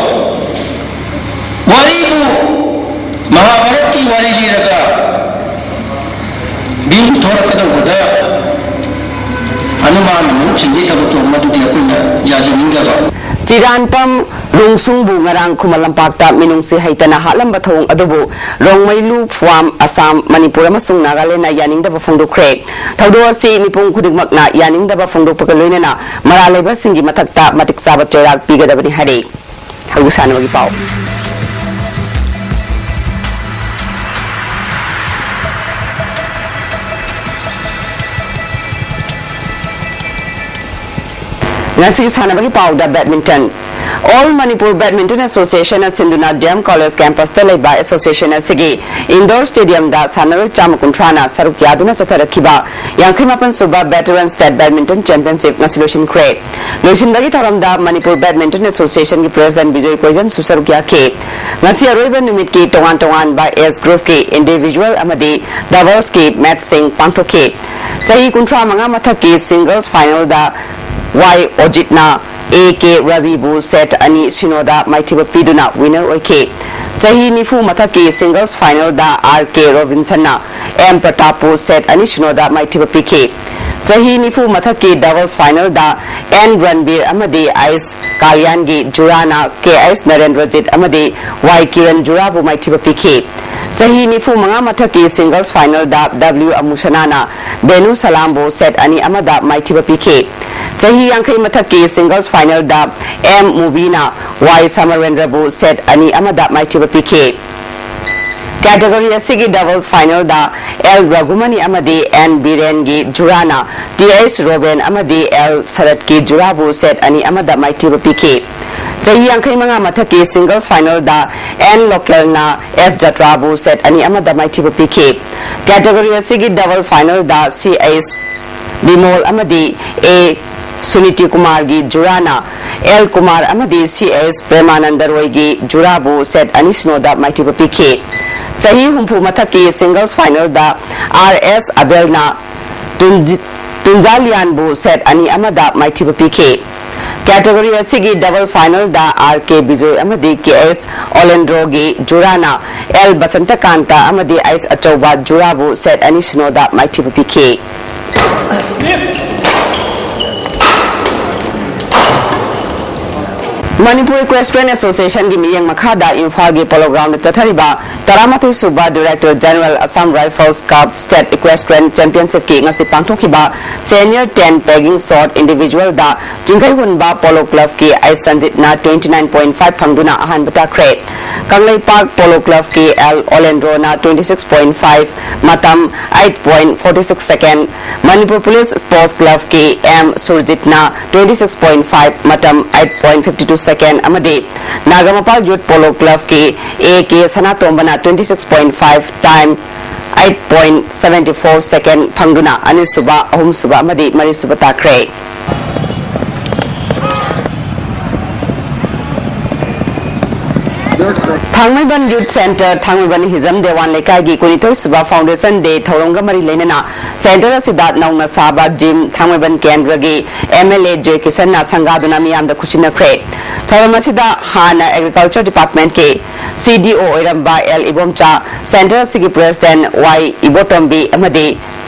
ꯋꯥꯔꯤꯕꯨ ꯃꯍꯥꯚꯥꯔꯠꯀꯤ ꯋꯥꯔꯤ ꯂꯤꯔꯒ ꯚꯤꯝ ꯊꯣꯔꯛꯀꯗꯧꯕꯗ ꯍꯅꯨꯃꯥꯟ ꯃꯍꯨꯠ ꯁꯤꯟꯕꯒꯤ ꯊꯕꯛꯇꯣ ꯃꯗꯨꯗꯤ ꯑꯩꯈꯣꯏꯅ ꯌꯥꯖꯅꯤꯡꯗꯕ꯫ ꯆꯤꯔꯥꯟꯄꯝ ꯔꯣꯡꯁꯨꯡꯕꯨ ꯉꯔꯥꯡ ꯈꯨꯃꯟ ꯂꯝꯄꯥꯛꯇ ꯃꯤꯅꯨꯡꯁꯤ ꯍꯩꯇꯅ ꯍꯥꯠꯂꯝꯕ ꯊꯧꯑꯣꯡ ꯑꯗꯨꯕꯨ ꯔꯣꯡꯃꯩꯂꯨ, ꯐ꯭ꯋꯥꯝ, ꯑꯁꯥꯝ, ꯃꯅꯤꯄꯨꯔ ꯑꯃꯁꯨꯡ ꯅꯥꯒꯥꯂꯦꯟꯗꯅ ꯌꯥꯅꯤꯡꯗꯕ ꯐꯣꯡꯗꯣꯛꯈ꯭ꯔꯦ꯫ ꯊꯧꯗꯣꯛ ꯑꯁꯤ ꯃꯤꯄꯨꯝ ꯈꯨꯗꯤꯡꯃꯛꯅ ꯌꯥꯅꯤꯡꯗꯕ ꯐꯣꯡꯗꯣꯛꯄꯒ ꯂꯣꯏꯅꯅ ꯃꯔꯥꯜ ꯂꯩꯕꯁꯤꯡꯒꯤ ꯃꯊꯛꯇ ꯃꯇꯤꯛ ꯆꯥꯕ ꯆꯩꯔꯥꯛ ꯄꯤꯒꯗꯕꯅꯤ ꯍꯥꯏꯔꯤ꯫ ꯍꯧꯖꯤꯛ ꯁꯥꯟꯅꯕꯒꯤ ꯄꯥꯎ꯫ ꯉꯁꯤꯒꯤ ꯁꯥꯟꯅꯕꯒꯤ ꯄꯥꯎꯗ badminton꯫ All Manipur Badminton Association ꯅ ꯁꯤꯟꯗꯨꯅ D M College campus ꯇ ꯂꯩꯕ association ꯑꯁꯤꯒꯤ indoor stadium ꯗ ꯁꯥꯟꯅꯔꯣꯏ ꯆꯥꯝꯃ ꯀꯨꯟꯊ꯭ꯔꯥꯅ ꯁꯔꯨꯛ ꯌꯥꯗꯨꯅ ꯆꯠꯊꯔꯛꯈꯤꯕ ꯌꯥꯡꯈꯩ ꯃꯥꯄꯟ ꯁꯨꯕ Veteran State Badminton Championship ꯉꯁꯤ ꯂꯣꯏꯁꯤꯟꯈ꯭ꯔꯦ꯫ ꯂꯣꯏꯁꯤꯟꯕꯒꯤ ꯊꯧꯔꯝꯗ Manipur Badminton Association ꯒꯤ president ꯕꯤꯖꯣꯏ ꯀꯣꯏꯖꯝꯁꯨ ꯁꯔꯨꯛ ꯌꯥꯈꯤ꯫ ꯉꯁꯤ ꯑꯔꯣꯏꯕ ꯅꯨꯃꯤꯠꯀꯤ ꯇꯣꯉꯥꯟ ꯇꯣꯉꯥꯟꯕ age group ꯀꯤ individual ꯑꯃꯗꯤ doubles ꯀꯤ match ꯁꯤꯡ ꯄꯥꯡꯊꯣꯛꯈꯤ꯫ ꯆꯍꯤ ꯀꯨꯟꯊ꯭ꯔꯥ ꯃꯉꯥ ꯃꯊꯛꯀꯤ singles final the Y ꯑꯣꯖꯤꯠꯅ A K ꯔꯕꯤꯕꯨ set ꯑꯅꯤ ꯁꯤꯅꯣꯗ ꯃꯥꯏꯊꯤꯕ ꯄꯤꯗꯨꯅ winner ꯑꯣꯏꯈꯤ꯫ ꯆꯍꯤ ꯅꯤꯐꯨ ꯃꯊꯛꯀꯤ singles final ꯗ R K ꯔꯣꯕꯤꯟꯁꯟꯅ M ꯄ꯭ꯔꯇꯥꯞꯄꯨ set ꯑꯅꯤ ꯁꯤꯅꯣꯗ ꯃꯥꯏꯊꯤꯕ ꯄꯤꯈꯤ꯫ ꯆꯍꯤ ꯅꯤꯐꯨ ꯃꯊꯛꯀꯤ doubles final ꯗ N ꯔꯟꯕꯤꯔ ꯑꯃꯗꯤ ꯑꯩꯁ ꯀꯥꯂꯤꯌꯥꯟꯒꯤ ꯖꯨꯔꯥꯅ K ꯑꯩꯁ ꯅꯔꯦꯟꯗ꯭ꯔꯖꯤꯠ ꯑꯃꯗꯤ Y ꯀꯤꯔꯟ ꯖꯨꯔꯥꯕꯨ ꯃꯥꯏꯊꯤꯕ ꯄꯤꯈꯤ꯫ ꯆꯍꯤ ꯅꯤꯐꯨ ꯃꯉꯥ ꯃꯊꯛꯀꯤ singles final ꯗ W ꯑꯃꯨꯁꯅꯥꯅ ꯕꯦꯅꯨ ꯁꯂꯥꯝꯕꯨ set ꯑꯅꯤ ꯑꯃꯗ ꯃꯥꯏꯊꯤꯕ ꯄꯤꯈꯤ꯫ ꯆꯍꯤ ꯌꯥꯡꯈꯩ ꯃꯊꯛꯀꯤ singles final ꯗ M ꯃꯨꯕꯤꯅ Y ꯁꯃꯔꯦꯟꯗ꯭ꯔꯕꯨ set ꯑꯅꯤ ꯑꯃꯗ ꯃꯥꯏꯊꯤꯕ ꯄꯤꯈꯤ꯫ Category ꯑꯁꯤꯒꯤ doubles final ꯗ L ꯔꯘꯨꯃꯅꯤ ꯑꯃꯗꯤ N ꯕꯤꯔꯦꯟꯒꯤ ꯖꯨꯔꯥꯅ T H ꯔꯣꯕꯦꯟ ꯑꯃꯗꯤ L ꯁꯔꯠꯀꯤ ꯖꯨꯔꯥꯕꯨ set ꯑꯅꯤ ꯑꯃꯗ ꯃꯥꯏꯊꯤꯕ ꯄꯤꯈꯤ꯫ ꯆꯍꯤ ꯌꯥꯡꯈꯩ ꯃꯉꯥ ꯃꯊꯛꯀꯤ singles final ꯗ N ꯂꯣꯀꯦꯜꯅ S ꯖꯇ꯭ꯔꯥꯕꯨ set ꯑꯅꯤ ꯑꯃꯗ ꯃꯥꯏꯊꯤꯕ ꯄꯤꯈꯤ꯫ Category ꯑꯁꯤꯒꯤ double final ꯗ C H ꯕꯤꯃꯣꯜ ꯑꯃꯗꯤ A ꯁꯨꯅꯤꯇꯤ ꯀꯨꯃꯥꯔꯒꯤ ꯖꯨꯔꯥꯅ L ꯀꯨꯃꯥꯔ ꯑꯃꯗꯤ C H ꯄ꯭ꯔꯦꯃꯥꯅꯟꯗ ꯔꯣꯏꯒꯤ ꯖꯨꯔꯥꯕꯨ set ꯑꯅꯤ ꯁꯤꯅꯣꯗ ꯃꯥꯏꯊꯤꯕ ꯄꯤꯈꯤ꯫ ꯆꯍꯤ ꯍꯨꯝꯐꯨ ꯃꯊꯛꯀꯤ singles final ꯗ R S ꯑꯕꯦꯜꯅ ꯇꯨꯟꯖꯤ-, ꯇꯨꯟꯖꯥꯂꯤꯌꯥꯟꯕꯨ set ꯑꯅꯤ ꯑꯃꯗ ꯃꯥꯏꯊꯤꯕ ꯄꯤꯈꯤ꯫ Category ꯑꯁꯤꯒꯤ double final ꯗ R K ꯕꯤꯖꯣꯏ ꯑꯃꯗꯤ K S ꯑꯣꯂꯦꯟꯗ꯭ꯔꯣꯒꯤ ꯖꯨꯔꯥꯅ L ꯕꯁꯟꯇꯀꯥꯟꯇ ꯑꯃꯗꯤ ꯑꯩꯁ ꯑꯆꯧꯕ ꯖꯨꯔꯥꯕꯨ set ꯑꯅꯤ ꯁꯤꯅꯣꯗ ꯃꯥꯏꯊꯤꯕ ꯄꯤꯈꯤ꯫ ꯃꯅꯤꯄꯨꯔ Equestrian Association ꯒꯤ ꯃꯤꯠꯌꯦꯡ ꯃꯈꯥꯗ ꯏꯝꯐꯥꯜꯒꯤ Polo Ground ꯗ ꯆꯠꯊꯔꯤꯕ ꯇꯔꯥꯃꯥꯊꯣꯏ ꯁꯨꯕ Director General Assam Rifles Cup State Equestrian Championship ꯀꯤ ꯉꯁꯤ ꯄꯥꯡꯊꯣꯛꯈꯤꯕ Senior ten Pegging Shot Individual ꯗ ꯆꯤꯡꯈꯩꯍꯨꯟꯕ Polo Club ꯀꯤ ꯑꯩꯆ ꯁꯟꯖꯤꯠꯅ twenty nine point five ꯐꯪꯗꯨꯅ ꯑꯍꯥꯟꯕ ꯇꯥꯈ꯭ꯔꯦ꯫ ꯀꯪꯂꯩꯄꯥꯛ Polo Club ꯀꯤ ꯑꯦꯜ ꯑꯣꯂꯦꯟꯗ꯭ꯔꯣꯅ twenty six point five, ꯃꯇꯝ eight point forty six second, Manipur Police Sports Club ꯀꯤ M ꯁꯨꯔꯖꯤꯠꯅ twenty six point five, ꯃꯇꯝ eight point fifty two second, ꯑꯃꯗꯤ ꯅꯥꯒꯥꯃꯄꯥꯜ Youth Polo Club ꯀꯤ A K ꯁꯅꯥꯇꯣꯝꯕꯅ twenty six point five, time eight point seventy four second ꯐꯪꯗꯨꯅ ꯑꯅꯤꯁꯨꯕ, ꯑꯍꯨꯝꯁꯨꯕ ꯑꯃꯗꯤ ꯃꯔꯤꯁꯨꯕ ꯇꯥꯈ꯭ꯔꯦ꯫ ꯊꯥꯡꯃꯩꯕꯟ Youth Centre, ꯊꯥꯡꯃꯩꯕꯟ ꯍꯤꯖꯝ ꯗꯦꯋꯥꯟ ꯂꯩꯀꯥꯏꯒꯤ ꯀꯨꯟꯅꯤꯊꯣꯏ ꯁꯨꯕ Foundation Day ꯊꯧꯔꯝꯒ ꯃꯔꯤ ꯂꯩꯅꯅ centre ꯑꯁꯤꯗ ꯅꯧꯅ ꯁꯥꯕ gym ꯊꯥꯡꯃꯩꯕꯟ ꯀꯦꯟꯗ꯭ꯔꯒꯤ ꯑꯦꯝ ꯑꯦꯜ ꯑꯦ ꯖꯣꯏ ꯀꯤꯁꯟꯅ ꯁꯪꯒꯥꯗꯨꯅ ꯃꯤꯌꯥꯝꯗ ꯈꯨꯠꯁꯤꯟꯅꯈ꯭ꯔꯦ꯫ ꯊꯧꯔꯝ ꯑꯁꯤꯗ ꯍꯥꯟꯅ Agriculture Department ꯀꯤ ꯁꯤ ꯗꯤ ꯑꯣ ꯑꯣꯏꯔꯝꯕ ꯑꯦꯜ ꯏꯕꯣꯝꯆꯥ, centre ꯑꯁꯤꯒꯤ President ꯋꯥꯏ ꯏꯕꯣꯇꯣꯝꯕꯤ ꯑꯃꯗꯤ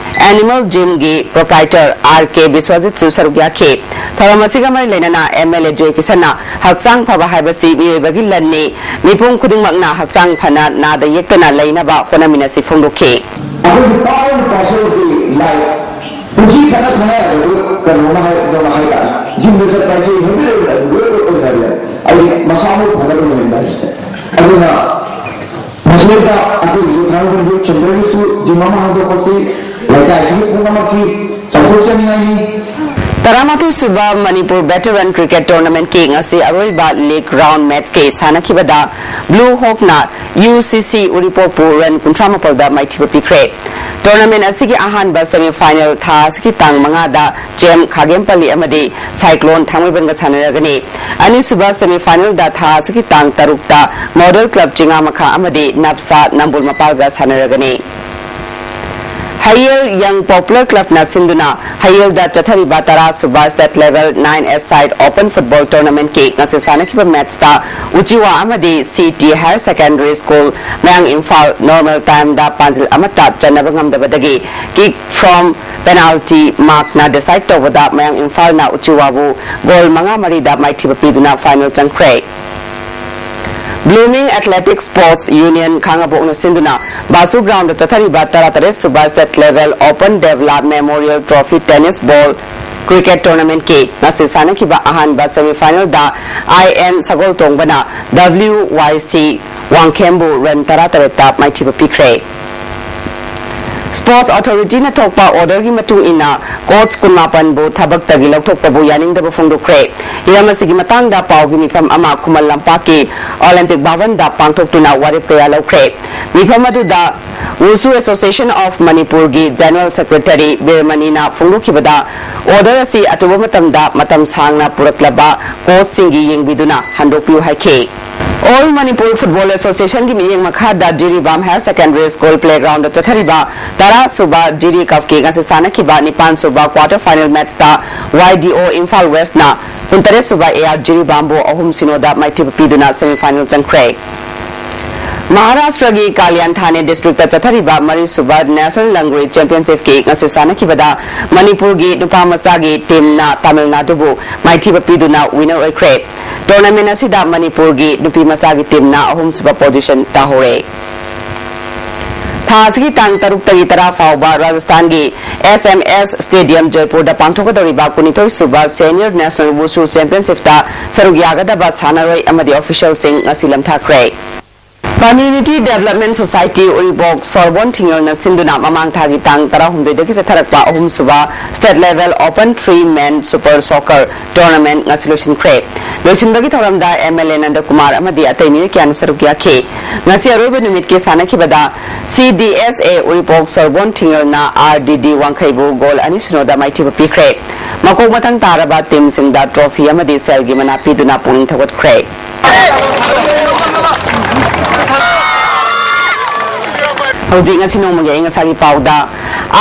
Animal Gym ꯒꯤ proprietor ꯑꯥꯔ ꯀꯦ ꯕꯤꯁ꯭ꯋꯖꯤꯠꯁꯨ ꯁꯔꯨꯛ ꯌꯥꯈꯤ꯫ ꯊꯧꯔꯝ ꯑꯁꯤꯒ ꯃꯔꯤ ꯂꯩꯅꯅ ꯑꯦꯝ ꯑꯦꯜ ꯑꯦ ꯖꯣꯏ ꯀꯤꯁꯟꯅ ꯍꯛꯆꯥꯡ ꯐꯕ ꯍꯥꯏꯕꯁꯤ ꯃꯤꯑꯣꯏꯕꯒꯤ ꯂꯟꯅꯤ, ꯃꯤꯄꯨꯝ ꯈꯨꯗꯤꯡꯃꯛꯅ ꯍꯛꯆꯥꯡ ꯐꯅ ꯅꯥꯗ ꯌꯦꯛꯇꯅ ꯂꯩꯅꯕ ꯍꯣꯠꯅꯃꯤꯟꯅꯁꯤ ꯐꯣꯡꯗꯣꯛꯈꯤ꯫ ꯑꯩꯈꯣꯏꯒꯤ part and parcel of the life, ꯄꯨꯟꯁꯤ ꯊꯠꯅ ꯊꯥꯅ ꯌꯥꯗꯕ ꯀꯩꯅꯣꯝꯃ ꯍꯥꯏ-, ꯑꯗꯨꯝ ꯍꯥꯏꯇꯥꯔꯦ꯫ Gym ꯗ ꯆꯠꯄ ꯍꯥꯏꯁꯦ ꯍꯦꯕꯤꯠ ꯑꯣꯏꯅ ꯂꯣꯏ ꯑꯣꯏꯅꯔꯦ꯫ ꯑꯩ ꯃꯁꯥ ꯃꯎ ꯐꯅꯕ ꯂꯩꯍꯟꯕ ꯍꯥꯏꯕꯁꯦ꯫ ꯑꯗꯨꯅ ꯃꯁꯤꯗ ꯑꯩꯈꯣꯏꯒꯤꯁꯨ ꯊꯥꯡꯃꯩꯕꯟ Youth Centre ꯒꯤꯁꯨ gym ꯑꯃ ꯍꯥꯡꯗꯣꯛꯄꯁꯤ ꯂꯩꯀꯥꯏꯁꯤꯒꯤ ꯄꯨꯝꯅꯃꯛꯀꯤ ꯆꯥꯎꯊꯣꯛꯆꯅꯤꯡꯉꯥꯏꯅꯤ꯫ ꯇꯔꯥꯃꯥꯊꯣꯏ ꯁꯨꯕ ꯃꯅꯤꯄꯨꯔ Veteran Cricket Tournament ꯀꯤ ꯉꯁꯤ ꯑꯔꯣꯏꯕ league round match ꯀꯤ ꯁꯥꯟꯅꯈꯤꯕꯗ Blue Hawk ꯅ ꯌꯨ ꯁꯤ ꯁꯤ ꯎꯔꯤꯄꯣꯛꯄꯨ run ꯀꯨꯟꯊ꯭ꯔꯥ ꯃꯥꯄꯜꯗ ꯃꯥꯏꯊꯤꯕ ꯄꯤꯈ꯭ꯔꯦ꯫ Tournament ꯑꯁꯤꯒꯤ ꯑꯍꯥꯟꯕ semi final ꯊꯥ ꯑꯁꯤꯒꯤ ꯇꯥꯡ ꯃꯉꯥꯗ ꯆꯦꯝ ꯈꯥꯒꯦꯝꯄꯜꯂꯤ ꯑꯃꯗꯤ Cyclone ꯊꯥꯡꯃꯩꯕꯟꯒ ꯁꯥꯟꯅꯔꯒꯅꯤ꯫ ꯑꯅꯤꯁꯨꯕ semi final ꯗ ꯊꯥ ꯑꯁꯤꯒꯤ ꯇꯥꯡ ꯇꯔꯨꯛꯇ Model Club ꯆꯤꯉꯥꯃꯈꯥ ꯑꯃꯗꯤ ꯅꯞꯁꯥ ꯅꯝꯕꯨꯜ ꯃꯄꯥꯜꯒ ꯁꯥꯟꯅꯔꯒꯅꯤ꯫ ꯍꯌꯦꯜ Young Popular Clubꯅ ꯁꯤꯟꯗꯨꯅ ꯍꯌꯦꯜꯗ ꯆꯠꯊꯔꯤꯕ ꯇꯔꯥ ꯁꯨꯕ State Level nine A-side Open Football Tournamentꯀꯤ ꯉꯁꯤ ꯁꯥꯟꯅꯈꯤꯕ ꯃꯦꯠꯆꯇ ꯎꯆꯤꯋꯥ ꯑꯃꯗꯤ C T Higher Secondary School ꯃꯌꯥꯡ ꯏꯝꯐꯥꯜ normal timeꯗ ꯄꯥꯟꯖꯤꯜ ꯑꯃꯠꯇ ꯆꯟꯅꯕ ꯉꯝꯗꯕꯗꯒꯤ kick from penalty markꯅ decide ꯇꯧꯕꯗ ꯃꯌꯥꯡ ꯏꯝꯐꯥꯜꯅ ꯎꯆꯤꯋꯥꯕꯨ ꯒꯣꯜ ꯃꯉꯥ ꯃꯔꯤꯗ ꯃꯥꯏꯊꯤꯕ ꯄꯤꯗꯨꯅ final ꯆꯪꯈ꯭ꯔꯦ꯫ Blooming Athletic Sports Union ꯈꯥꯉꯕꯣꯛꯅ ꯁꯤꯟꯗꯨꯅ ꯕꯥꯁꯨ groundꯗ ꯆꯠꯊꯔꯤꯕ ꯇꯔꯥꯇꯔꯦꯠ ꯁꯨꯕ State Level Open Devla Memorial Trophy Tennis Ball Cricket Tournamentꯀꯤ ꯉꯁꯤ ꯁꯥꯟꯅꯈꯤꯕ ꯑꯍꯥꯟꯕ semifinalꯗ I N ꯁꯒꯣꯜꯇꯣꯡꯕꯅ W Y C ꯋꯥꯡꯈꯦꯝꯕꯨ run ꯇꯔꯥꯇꯔꯦꯠꯇ ꯃꯥꯏꯊꯤꯕ ꯄꯤꯈ꯭ꯔꯦ꯫ Sports Authorityꯅ ꯊꯣꯛꯄ orderꯒꯤ ꯃꯇꯨꯡ ꯏꯟꯅ coach ꯀꯨꯟꯃꯥꯄꯟꯕꯨ ꯊꯕꯛꯇꯒꯤ ꯂꯧꯊꯣꯛꯄꯕꯨ ꯌꯥꯅꯤꯡꯗꯕ ꯐꯣꯡꯗꯣꯛꯈ꯭ꯔꯦ꯫ ꯍꯤꯔꯝ ꯑꯁꯤꯒꯤ ꯃꯇꯥꯡꯗ ꯄꯥꯎꯒꯤ ꯃꯤꯐꯝ ꯑꯃ ꯈꯨꯃꯟ ꯂꯝꯄꯥꯛꯀꯤ Olympic ꯚꯕꯟꯗ ꯄꯥꯡꯊꯣꯛꯇꯨꯅ ꯋꯥꯔꯦꯞ ꯀꯌꯥ ꯂꯧꯈ꯭ꯔꯦ꯫ ꯃꯤꯐꯝ ꯑꯗꯨꯗ Wushu Association of ꯃꯅꯤꯄꯨꯔꯒꯤ General Secretary ꯕꯤꯔꯃꯅꯤꯅ ꯐꯣꯡꯗꯣꯛꯈꯤꯕꯗ order ꯑꯁꯤ ꯑꯊꯨꯕ ꯃꯇꯝꯗ ꯃꯇꯝ ꯁꯥꯡꯅ ꯄꯨꯔꯛꯂꯕ coachꯁꯤꯡꯒꯤ ꯌꯦꯡꯕꯤꯗꯨꯅ ꯍꯟꯗꯣꯛꯄꯤꯌꯨ ꯍꯥꯏꯈꯤ꯫ All Manipur Football Associationꯒꯤ ꯃꯤꯠꯌꯦꯡ ꯃꯈꯥꯗ ꯖꯤꯔꯤꯕꯥꯝ Higher Secondary School playgroundꯗ ꯆꯠꯊꯔꯤꯕ ꯇꯔꯥ ꯁꯨꯕ ꯖꯤꯔꯤ cupꯀꯤ ꯉꯁꯤ ꯁꯥꯟꯅꯈꯤꯕ ꯅꯤꯄꯥꯟ ꯁꯨꯕ quarter final matchꯇ Y D O Imphal Westꯅ ꯀꯨꯟꯇꯔꯦꯠ ꯁꯨꯕ A R ꯖꯤꯔꯤꯕꯥꯝꯕꯨ ꯑꯍꯨꯝ ꯁꯤꯅꯣꯗ ꯃꯥꯏꯊꯤꯕ ꯄꯤꯗꯨꯅ semifinal ꯆꯪꯈ꯭ꯔꯦ꯫ ꯃꯍꯥꯔꯥꯁꯇ꯭ꯔꯒꯤ ꯀꯥꯂꯤꯌꯥꯟ ꯊꯥꯅꯦ districtꯇ ꯆꯠꯊꯔꯤꯕ ꯃꯔꯤ ꯁꯨꯕ National Langri Championshipꯀꯤ ꯉꯁꯤ ꯁꯥꯟꯅꯈꯤꯕꯗ ꯃꯅꯤꯄꯨꯔꯒꯤ ꯅꯨꯄꯥ ꯃꯆꯥꯒꯤ teamꯅ ꯇꯥꯃꯤꯜ ꯅꯥꯗꯨꯕꯨ ꯃꯥꯏꯊꯤꯕ ꯄꯤꯗꯨꯅ winner ꯑꯣꯏꯈ꯭ꯔꯦ꯫ Tournament ꯑꯁꯤꯗ ꯃꯅꯤꯄꯨꯔꯒꯤ ꯅꯨꯄꯤ ꯃꯆꯥꯒꯤ teamꯅ ꯑꯍꯨꯝꯁꯨꯕ position ꯇꯥꯍꯧꯔꯦ꯫ ꯊꯥ ꯑꯁꯤꯒꯤ ꯇꯥꯡ ꯇꯔꯨꯛꯇꯒꯤ ꯇꯔꯥ ꯐꯥꯎꯕ ꯔꯥꯖꯁꯊꯥꯟꯒꯤ S M S Stadium ꯖꯣꯏꯄꯨꯔꯗ ꯄꯥꯡꯊꯣꯛꯀꯗꯧꯔꯤꯕ ꯀꯨꯟꯅꯤꯊꯣꯏ ꯁꯨꯕ Senior National Wushu Championshipꯇ ꯁꯔꯨꯛ ꯌꯥꯒꯗꯕ ꯁꯥꯟꯅꯔꯣꯏ ꯑꯃꯗꯤ officialꯁꯤꯡ ꯉꯁꯤ ꯂꯝꯊꯥꯈ꯭ꯔꯦ꯫ Community Development Society ꯎꯔꯤꯄꯣꯛ ꯁꯣꯔꯕꯣꯟ ꯊꯤꯡꯉꯦꯜꯅ ꯁꯤꯟꯗꯨꯅ ꯃꯃꯥꯡ ꯊꯥꯒꯤ ꯇꯥꯡ ꯇꯔꯥꯍꯨꯝꯗꯣꯏꯗꯒꯤ ꯆꯠꯊꯔꯛꯄ ꯑꯍꯨꯝꯁꯨꯕ State Level Open Three Man Super Soccer Tournament ꯉꯁꯤ ꯂꯣꯏꯁꯤꯟꯈ꯭ꯔꯦ꯫ ꯂꯣꯏꯁꯤꯟꯕꯒꯤ ꯊꯧꯔꯝꯗ M L A ꯅꯟꯗꯀꯨꯃꯥꯔ ꯑꯃꯗꯤ ꯑꯇꯩ ꯃꯤꯑꯣꯏ ꯀꯌꯥꯅ ꯁꯔꯨꯛ ꯌꯥꯈꯤ꯫ ꯉꯁꯤ ꯑꯔꯣꯏꯕ ꯅꯨꯃꯤꯠꯀꯤ ꯁꯥꯟꯅꯈꯤꯕꯗ C D S A Uripok Sorbon ꯊꯤꯡꯉꯦꯜꯅ R D D ꯋꯥꯡꯈꯩꯕꯨ ꯒꯣꯜ ꯑꯅꯤ ꯁꯤꯅꯣꯗ ꯃꯥꯏꯊꯤꯕ ꯄꯤꯈ꯭ꯔꯦ꯫ ꯃꯀꯣꯛ ꯃꯊꯪ ꯇꯥꯔꯕ teamꯁꯤꯡꯗ trophy ꯑꯃꯗꯤ ꯁꯦꯜꯒꯤ ꯃꯅꯥ ꯄꯤꯗꯨꯅ ꯄꯨꯛꯅꯤꯡ ꯊꯧꯒꯠꯈ꯭ꯔꯦ꯫ ꯍꯧꯖꯤꯛ ꯉꯁꯤ ꯅꯣꯡꯃꯒꯤ ꯑꯏꯪ ꯑꯁꯥꯒꯤ ꯄꯥꯎꯗ,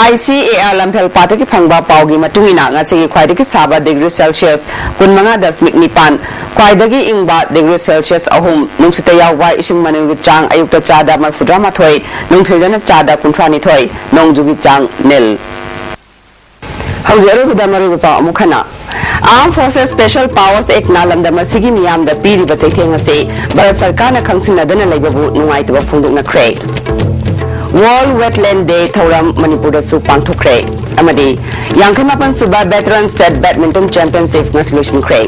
ICAR ꯂꯝꯐꯦꯜ ꯄꯥꯠꯇꯒꯤ ꯐꯪꯕ ꯄꯥꯎꯒꯤ ꯃꯇꯨꯡ ꯏꯟꯅ, ꯉꯁꯤꯒꯤ ꯈ꯭ꯋꯥꯏꯗꯒꯤ ꯁꯥꯕ ꯗꯤꯒ꯭ꯔꯤ ꯁꯦꯜꯁꯤꯌꯁ ꯀꯨꯟꯃꯉꯥ ꯗꯁꯃꯤꯛ ꯅꯤꯄꯥꯟ, ꯈ꯭ꯋꯥꯏꯗꯒꯤ ꯏꯪꯕ ꯗꯤꯒ꯭ꯔꯤ ꯁꯦꯜꯁꯤꯌꯁ ꯑꯍꯨꯝ, ꯅꯨꯡꯁꯤꯠꯇ ꯌꯥꯎꯕ ꯏꯁꯤꯡ ꯃꯅꯤꯜꯒꯤ ꯆꯥꯡ ꯑꯌꯨꯛꯇ ꯆꯥꯗ ꯃꯔꯤꯐꯨꯇꯔꯥ ꯃꯥꯊꯣꯏ, ꯅꯨꯡꯊꯤꯜꯗꯅ ꯆꯥꯗ ꯀꯨꯟꯊ꯭ꯔꯥ ꯅꯤꯊꯣꯏ, ꯅꯣꯡꯖꯨꯒꯤ ꯆꯥꯡ ꯅꯤꯜ꯫ ꯍꯧꯖꯤꯛ ꯑꯔꯣꯏꯕꯗ ꯃꯔꯨꯑꯣꯏꯕ ꯄꯥꯎ ꯑꯃꯨꯛ ꯍꯟꯅ꯫ Armed Forces Special Powers Act ꯅ ꯂꯝꯗꯝ ꯑꯁꯤꯒꯤ ꯃꯤꯌꯥꯝꯗ ꯄꯤꯔꯤꯕ ꯆꯩꯊꯦꯡ ꯑꯁꯤ ꯚꯥꯔꯠ ꯁꯔꯀꯥꯔꯅ ꯈꯪꯁꯤꯟꯅꯗꯅ ꯂꯩꯕꯕꯨ ꯅꯨꯡꯉꯥꯏꯇꯕ ꯐꯣꯡꯗꯣꯛꯅꯈ꯭ꯔꯦ꯫ World Wetland Day ꯊꯧꯔꯝ ꯃꯅꯤꯄꯨꯔꯗꯁꯨ ꯄꯥꯡꯊꯣꯛꯈ꯭ꯔꯦ꯫ ꯑꯃꯗꯤ ꯌꯥꯡꯈꯩ ꯃꯥꯄꯟ ꯁꯨꯕ Veteran State Badminton Championship ꯉꯁꯤ ꯂꯣꯏꯁꯤꯟꯈ꯭ꯔꯦ꯫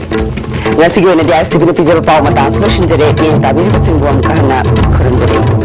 ꯉꯁꯤꯒꯤ ꯑꯣꯏꯅꯗꯤ ISTV ꯅ ꯄꯤꯖꯕ ꯄꯥꯎ ꯃꯇꯥꯡ ꯑꯁꯤ ꯂꯣꯏꯁꯤꯟꯖꯔꯦ꯫ ꯃꯤꯠꯌꯦꯡ ꯇꯥꯕꯤꯔꯤꯕꯁꯤꯡꯕꯨ ꯑꯃꯨꯛꯀ ꯍꯟꯅ ꯈꯨꯔꯨꯝꯖꯔꯤ꯫